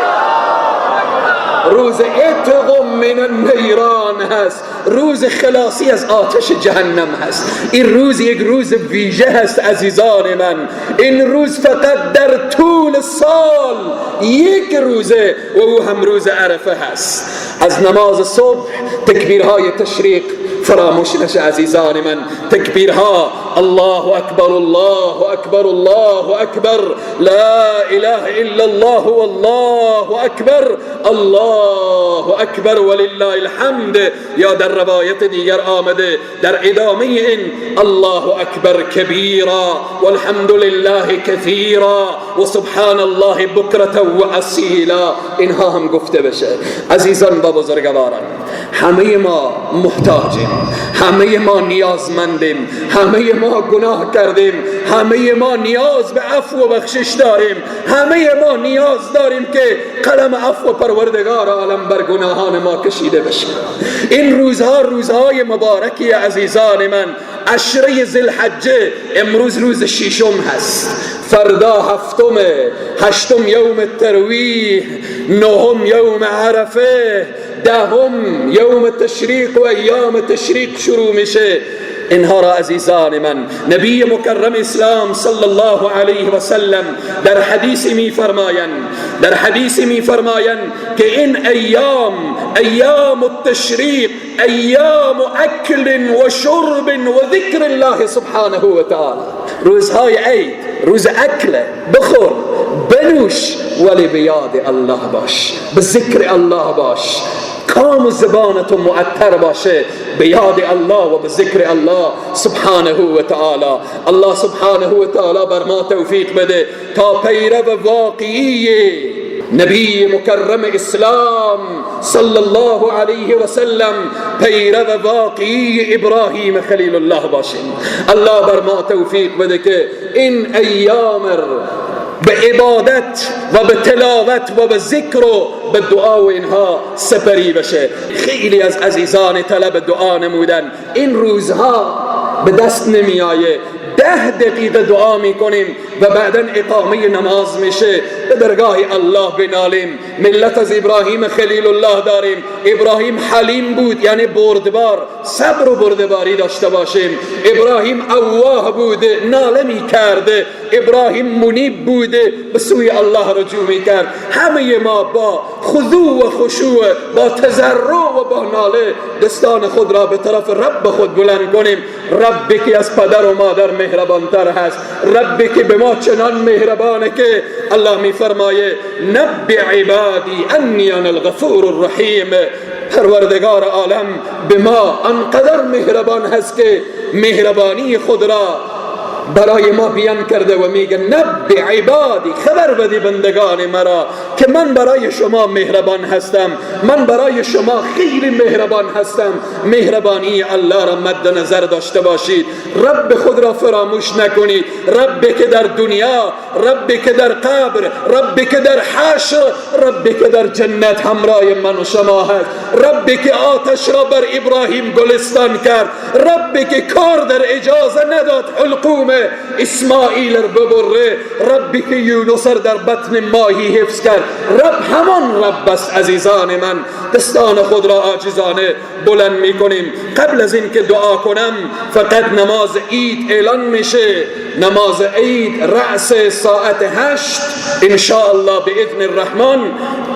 روز اتق من النیران هست، روز خلاصی از آتش جهنم هست. این روز یک روز ویژه هست عزیزان من. این روز فقط در طول سال یک روزه و او هم روز عرفه هست. از نماز صبح تکبیرهای تشریق فراموش نشه عزیزان من. تکبیرها الله اکبر، الله اکبر، الله اکبر، لا اله الا الله والله اکبر، الله اکبر ولله الحمد. یا در روایت دیگر آمده در ادامه این الله اکبر کبیرا والحمد لله کثیرا و سبحان الله بکرة و اصیلا. اینها هم گفته بشه. عزیزان و بزرگواران، همه ما محتاجیم، همه ما نیازمندیم، همه ما گناه کردیم، همه ما نیاز به عفو و بخشش داریم، همه ما نیاز داریم که قلم عفو پروردگار عالم بر گناهان ما کشیده بشه. این روزها روزهای مبارکی عزیزان من. عشره ذوالحجه امروز روز ششم هست، فردا هفتم، هشتم یوم الترویح، نهم یوم عرفه، دهم یوم تشریق و ایام تشریق شروع میشه. اینها را عزیزان من نبی مکرم اسلام صلی الله علیه و سلم در حدیث میفرمایند که این ایام، ایام التشریق، ایام اکل و شرب و ذکر الله سبحانه و تعالی. روزهای عید روز اکل، بخور بنوش، ولی به یاد الله باش، به ذکر الله باش، کام و زبانت معطر باشه به یاد الله و به ذکر الله سبحانه و تعالی. الله سبحانه و تعالی بر ما توفیق بده تا پیرو واقعی نبی مکرم اسلام صلی الله علیه و سلم، پیرو واقعی ابراهیم خلیل الله باشیم. الله بر ما توفیق بده که این ایام به عبادت و به تلاوت و به ذکر و به دعا و اینها سپری بشه. خیلی از عزیزان طلب دعا نمودن، این روزها به دست نمی آیه. 10 دقیقه دعا میکنیم و بعدا اقامه نماز میشه. به درگاه الله بنالیم. ملت از ابراهیم خلیل الله داریم. ابراهیم حلیم بود، یعنی بردبار، صبر و بردباری داشته باشیم. ابراهیم اواه بوده، ناله میکرده. ابراهیم منیب بوده، به سوی الله رجوع میکرد. همه ما با خضوع و خشوع، با تضرع و با ناله دستان خود را به طرف رب خود بلند کنیم. ربی که از پدر و مادر مهربانتر هست، ربی که به ما ما چنان مهربانه که الله میفرمایه نبئ عبادی انی انا الغفور الرحیم. پروردگار عالم به ما انقدر مهربان هست که مهربانی خود را برای ما بیان کرده و میگه نبئ عبادی، خبر بدی بندگان مرا که من برای شما مهربان هستم، من برای شما خیلی مهربان هستم. مهربانی الله را مد نظر داشته باشید، رب خود را فراموش نکنید، رب که در دنیا، رب که در قبر، رب که در حشر، رب که در جنت همراه من و شما هست، رب که آتش را بر ابراهیم گلستان کرد، رب که کار در اجازه نداد حلقوم اسماعیل رو ببره، ربی که یونس در بطن ماهی حفظ کرد. رب همان رب است. عزیزان من، دستان خود را عاجزانه بلند میکنیم. قبل از اینکه دعا کنم فقط نماز عید اعلان میشه. نماز عید رأس ساعت 8 انشاءالله به اذن الرحمن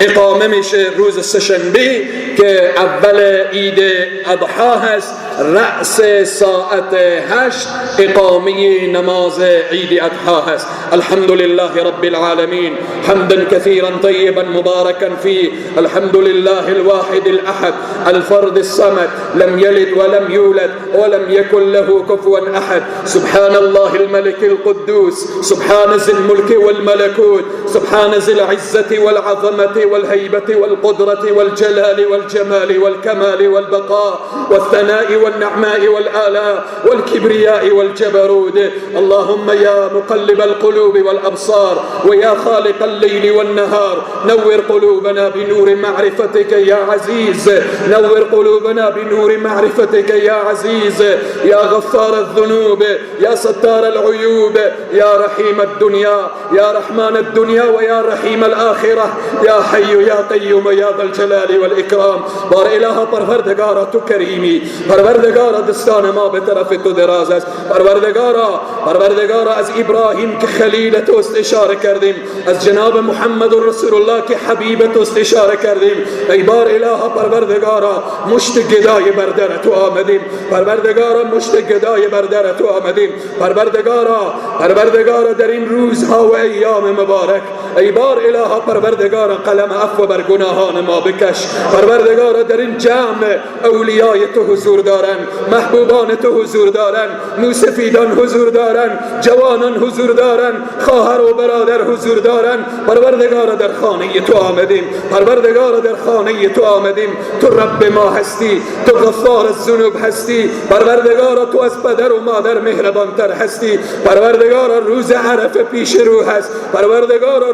اقامه میشه، روز سه‌شنبه که اول عید اضحی هست، رأس ساعت 8 اقامه نماز عید اضحی هست. الحمد لله رب العالمین حمدا كثيرا طيبا مباركا فيه، الحمد لله الواحد الأحد الفرد الصمد لم يلد ولم يولد ولم يكن له كفوا أحد. سبحان الله الملك القدوس، سبحان ذي الملك والملكوت، سبحان ذي العزة والعظمة والهيبة والقدرة والجلال والجمال والكمال والبقاء والثناء والنعماء والآلاء والكبرياء والجبروت. اللهم يا مقلب القلوب والأبصار ويا خالق الليل والنهار، نور قلوبنا بنور معرفتك يا عزيز، نور قلوبنا بنور معرفتك يا عزيز، يا غفار الذنوب، يا ستار العيوب، يا رحيم الدنيا، يا رحمن الدنيا ويا رحيم الآخرة، يا حي يا قيوم يا ذا الجلال والإکرام. بار اله پروردگارا تو کریمی، پروردگارا دستان ما به طرف تو دراز است. پروردگارا، پروردگارا از ابراهیم که خلیل توست اشاره کردیم، از جناب محمد رسول الله که حبیب توست اشاره کردیم. ای بار اله پروردگارا مشت گدای بر در تو آمدیم، پروردگارا مشت گدای بر در تو آمدیم. پروردگارا، پروردگارا در این روزها و ایام مبارک، ای بار اله پروردگارا قلم عفو بر گناهان ما بکش. پروردگارا در این جمع اولیای تو حضور دارن، محبوبان تو حضور دارن، موسفیدان حضور دارن، جوانان حضور دارن، خواهر و برادر حضور دارن. پروردگارا در خانه تو آمدیم، پروردگارا در خانه تو آمدیم. تو رب ما هستی، تو غفار الذنوب هستی. پروردگارا تو از پدر و مادر مهربانتر هستی. پروردگارا روز عرفه پیش رو هست، پروردگارا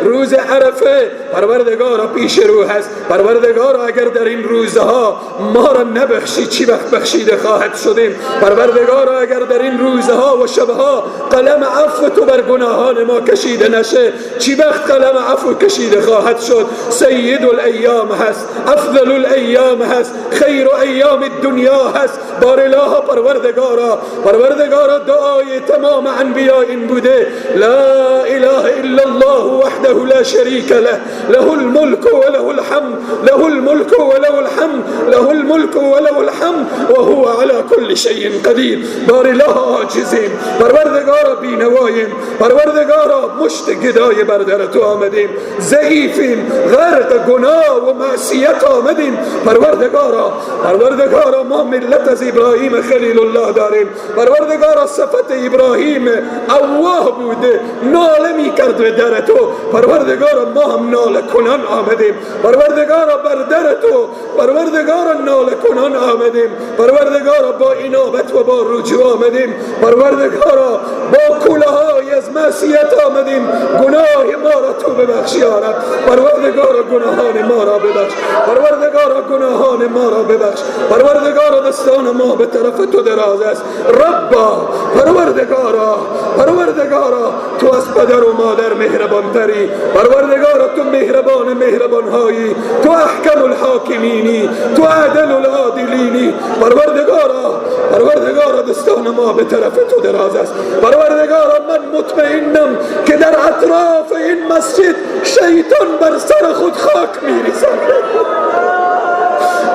روز عرفه پروردگارا پیش رو هست. پروردگارا اگر در این روزها ما را نبخشی چی وقت بخشیده خواهد شدیم؟ پروردگارا اگر در این روزها و شبها قلم عفو تو بر گناهان ما کشیده نشه چی وقت قلم عفو کشیده خواهد شد؟ سید الایام هست، افضل الایام هست، خیر ایام دنیا هست. بار اله پروردگارا، پروردگارا دعای تمام انبیاء این بوده: لا اله الا الله وحده لا شریک له، له الملك وله الحمد، له الملك وله الحمد، له الملك وله الحمد وهو على كل شيء قدیر. بار اله عاجزیم، پروردگارا بینواییم، پروردگارا مشت گدای بر در تو آمدیم، ضعیفیم، غرق گناه و معصیت آمدیم. پروردگارا، پروردگارا ما ملت از ابراهیم خلیل الله داریم. پروردگارا صفت ابراهیم اواه بوده، ناله می کرد به در تو. پروردگارا ما هم ناله کنان آمدیم، پروردگارا بر در تو، پروردگارا ناله کنان آمدیم، پروردگارا با انابت و با رجوع آمدیم، پروردگارا با کوله های از معصیت آمدیم. گناه ما را تو ببخش یا رب، پروردگارا گناهان ما را ببخش، پروردگارا گناهان ما را ببخش. پروردگارا دستان ما به طرف تو دراز است. ربا، پروردگارا، پروردگارا تو از پدر و مادر مهربانتری. پروردگارا تو مهربان مهربانهایی، تو احکم الحاکمینی، تو عدل العادلینی. پروردگارا، پروردگارا دستان ما به طرف تو دراز است. پروردگارا من مطمئنم که در اطراف این مسجد شیطان بر سر خود خاک میریزد.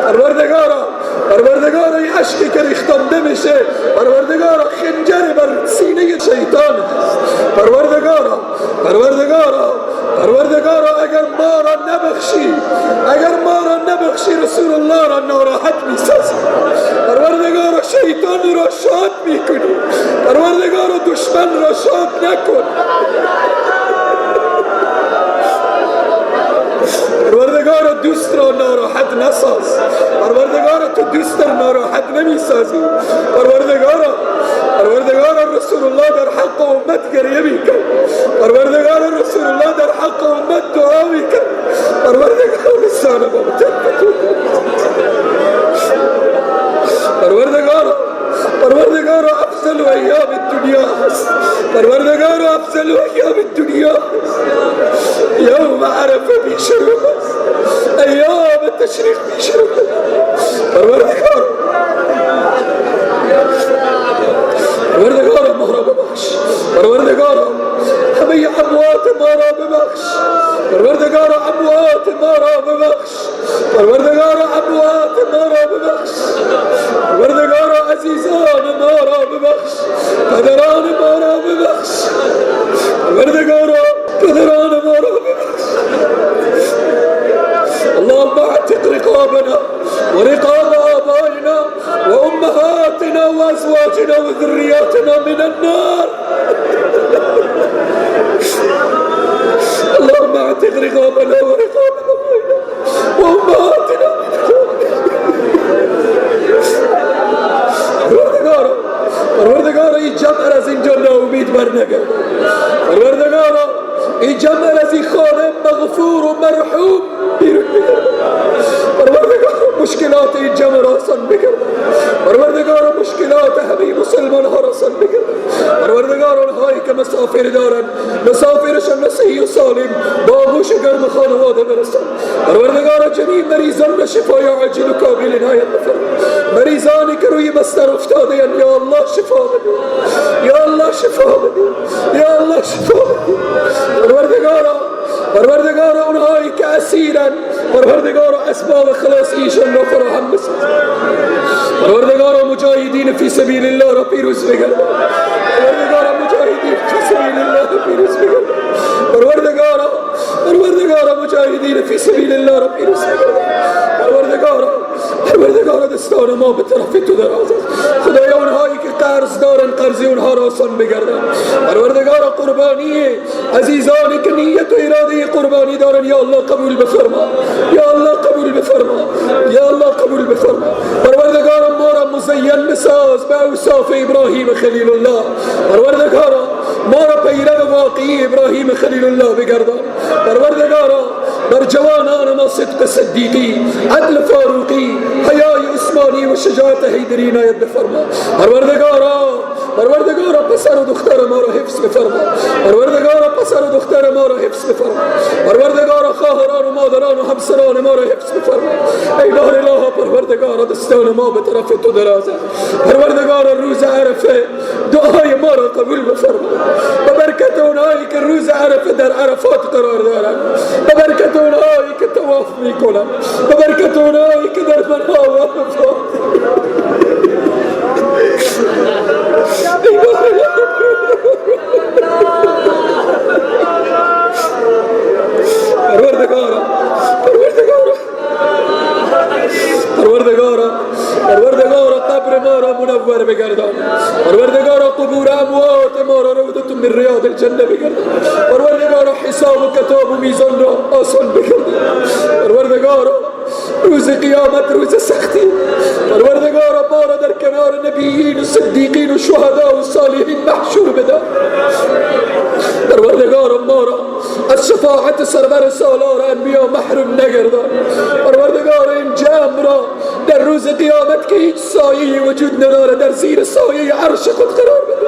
پروردگارا، پروردگارا این اشکی که ریختنده میشه، پروردگارا خنجر بر سینه شیطان هست. پروردگارا، پروردگارا اگر ما را نبخشی، اگر ما را نبخشی رسول الله را ناراحت میسازی. پروردگارا شیطان را شاد میکنی. پروردگارا دشمن را شاد نکن. پروردگارا دوست را ناراحت نساز. پروردگارا تو دوست را ناراحت نمیسازی. پروردگارا، پروردگارا رسول الله در حق امت گریه میکرد. پروردگارا رسول الله در حق امت دعا میکرد. پروردگارا لسان ما پروردگارا، پروردگارا افضل ایام الدنیا هست. پروردگارا افضل ایام الدنیا هست. یوم عرفه پیش رو هست، ایام تشریق پیش رو هست. پروردگارا، پروردگارا ما را ببخش. پروردگارا همه اموات ما را ببخش. پروردگارا اموات ما را ببخش. پروردگارا اموات ما را ببخش. پروردگارا عزیزان ما را ببخش. پدران ما را ببخش. پروردگارا پدران ما را ببخش. اللهم اعتق رقابنا ورقاب آبائنا وأمهاتنا وأزواجنا وذرياتنا من النار. اللهم اعتق رقابنا ورقاب آبائنا وأمهاتنا من النار. پروردگارا، پروردگارا این جمع از اینجا ناامید بر نگرد. پروردگارا این جمع از این خانه مغفور و مرحوم بیرون بگرد. پروردگارا مشکلات این جمع را آسان بگرد. پروردگارا مشکلات همه مسلمان ها را آسان بگرد. پروردگارا آنهایی که مسافر دارند مسافرشان صحیح و سالم با آغوش گرم خانواده برسان. پروردگارا جمیع مریضان را شفای عاجل و کامل عنایت بفرما. مریضانی که روی بستر افتاده اند یا الله شفا بده، یا الله شفا بده، یا الله شفا بده. پروردگارا، پروردگارا اونهایی که اسیرن پروردگارا اسباب خلاص ایشان را فراهم بساز. پروردگارا مجاهدین فی سبیل الله را پیروز بگردان. پروردگارا مجاهدین فی سبیل الله را پیروز بگردان. پروردگارا، پروردگارا مجاهدین فی سبیل الله را پیروز بگردان. پروردگارا، پروردگارا دستان ما به طرف تو دراز است. خدایا اونهایی که قرض دارن قرض اونها را آسان بگردان. پروردگارا قربانی عزیزانی که نیت و اراده قربانی دارن یا الله قبول بفرما، یا الله قبول بفرما، یا الله قبول بفرما. پروردگارا ما را مزین بساز به اوصاف ابراهیم خلیل الله. پروردگارا ما را پیرو واقعی ابراهیم خلیل الله بگردان. پروردگارا بر جوانان ما صدق صدیقی، عدل فاروقی، حیای عثمانی و شجاعت حیدری عنایت بفرما. پروردگارا، پروردگارا پسر و دختر ما را حفظ بفرما. پروردگارا پسر و دختر ما را حفظ بفرما. پروردگارا خواهران و مادران و همسران ما را حفظ بفرما. ای بار اله پروردگارا دستان ما به طرف تو دراز است. پروردگارا روز عرفه دعای ما را قبول بفرما. به برکت اونهایی که روز عرفه در عرفات قرار دارند، به برکت اونهایی که طواف میکنند، به برکت اونهایی که در منها و عرفات. پروردگارا، پروردگارا، پروردگارا، پروردگارا قبر ما را منور بگردان. پروردگارا قبور اموات ما را روضة من ریاض الجنه بگردان. پروردگارا حساب و کتاب و میزان را آسان بگردان. پروردگارا روز قیامت روز سختی. پروردگارا ما را در کنار نبیین و صدیقین و شهدا و صالحین محشور بده. پروردگارا ما را از شفاعت سرور سالار انبیا محروم نگردان. پروردگارا این جمع را در روز قیامت که هیچ سایه‌ای وجود نداره در زیر سایه عرش خود قرار بده.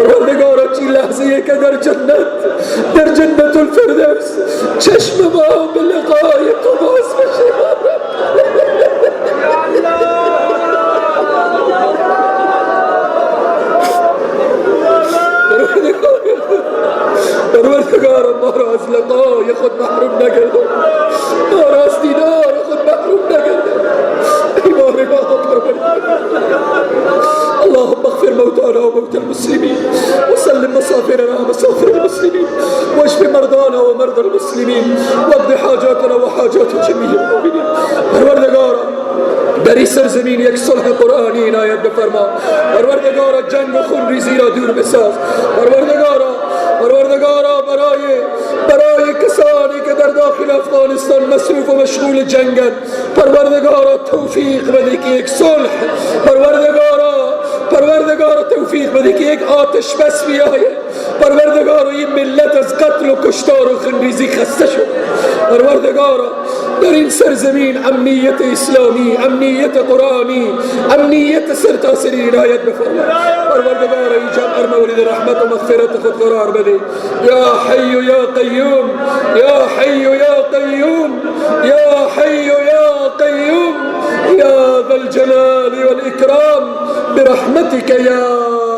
پروردگارا چی لحظه‌ای که در جنت، در جنت الفردوس چشم ما به لقای تو باز بشه. پروردگارا ما را از لقای خود محروم نگردان، ما را از دیدار خود محروم نگردان. ای بارگاه پروردگار، اللهم اغفر موتانا وموتى المسلمين وسلم مسافرنا ومسافر المسلمين. واشف مرضانا ومرضى المسلمین واقض حاجاتنا وحاجات جميع المؤمنین. پروردگارا، در این سرزمین یک صلح قرآنی عنایت بفرما. پروردگارا، جنگ و خونریزی را دور بساز. پروردگارا، پروردگارا، برای کسانی که در داخل افغانستان مصروف و مشغول جنگند، پروردگارا، توفیق بده که یک صلح، پروردگارا، پروردگارا، توفیق بده که یک آتش بس بیاید. پروردگارا، این ملت از قتل و کشتار و خونریزی خسته شد. پروردگارا، در این سرزمین امنیت اسلامی، امنیت قرآنی، امنیت سرتاسری عنایت بفرما. پروردگارا، این جمع مورد رحمت و مغفرت خود قرار بده. یا حی یا قیوم، یا حی یا قیوم، یا حی یا قیوم، یا ذا الجلال والإکرام، برحمتك یا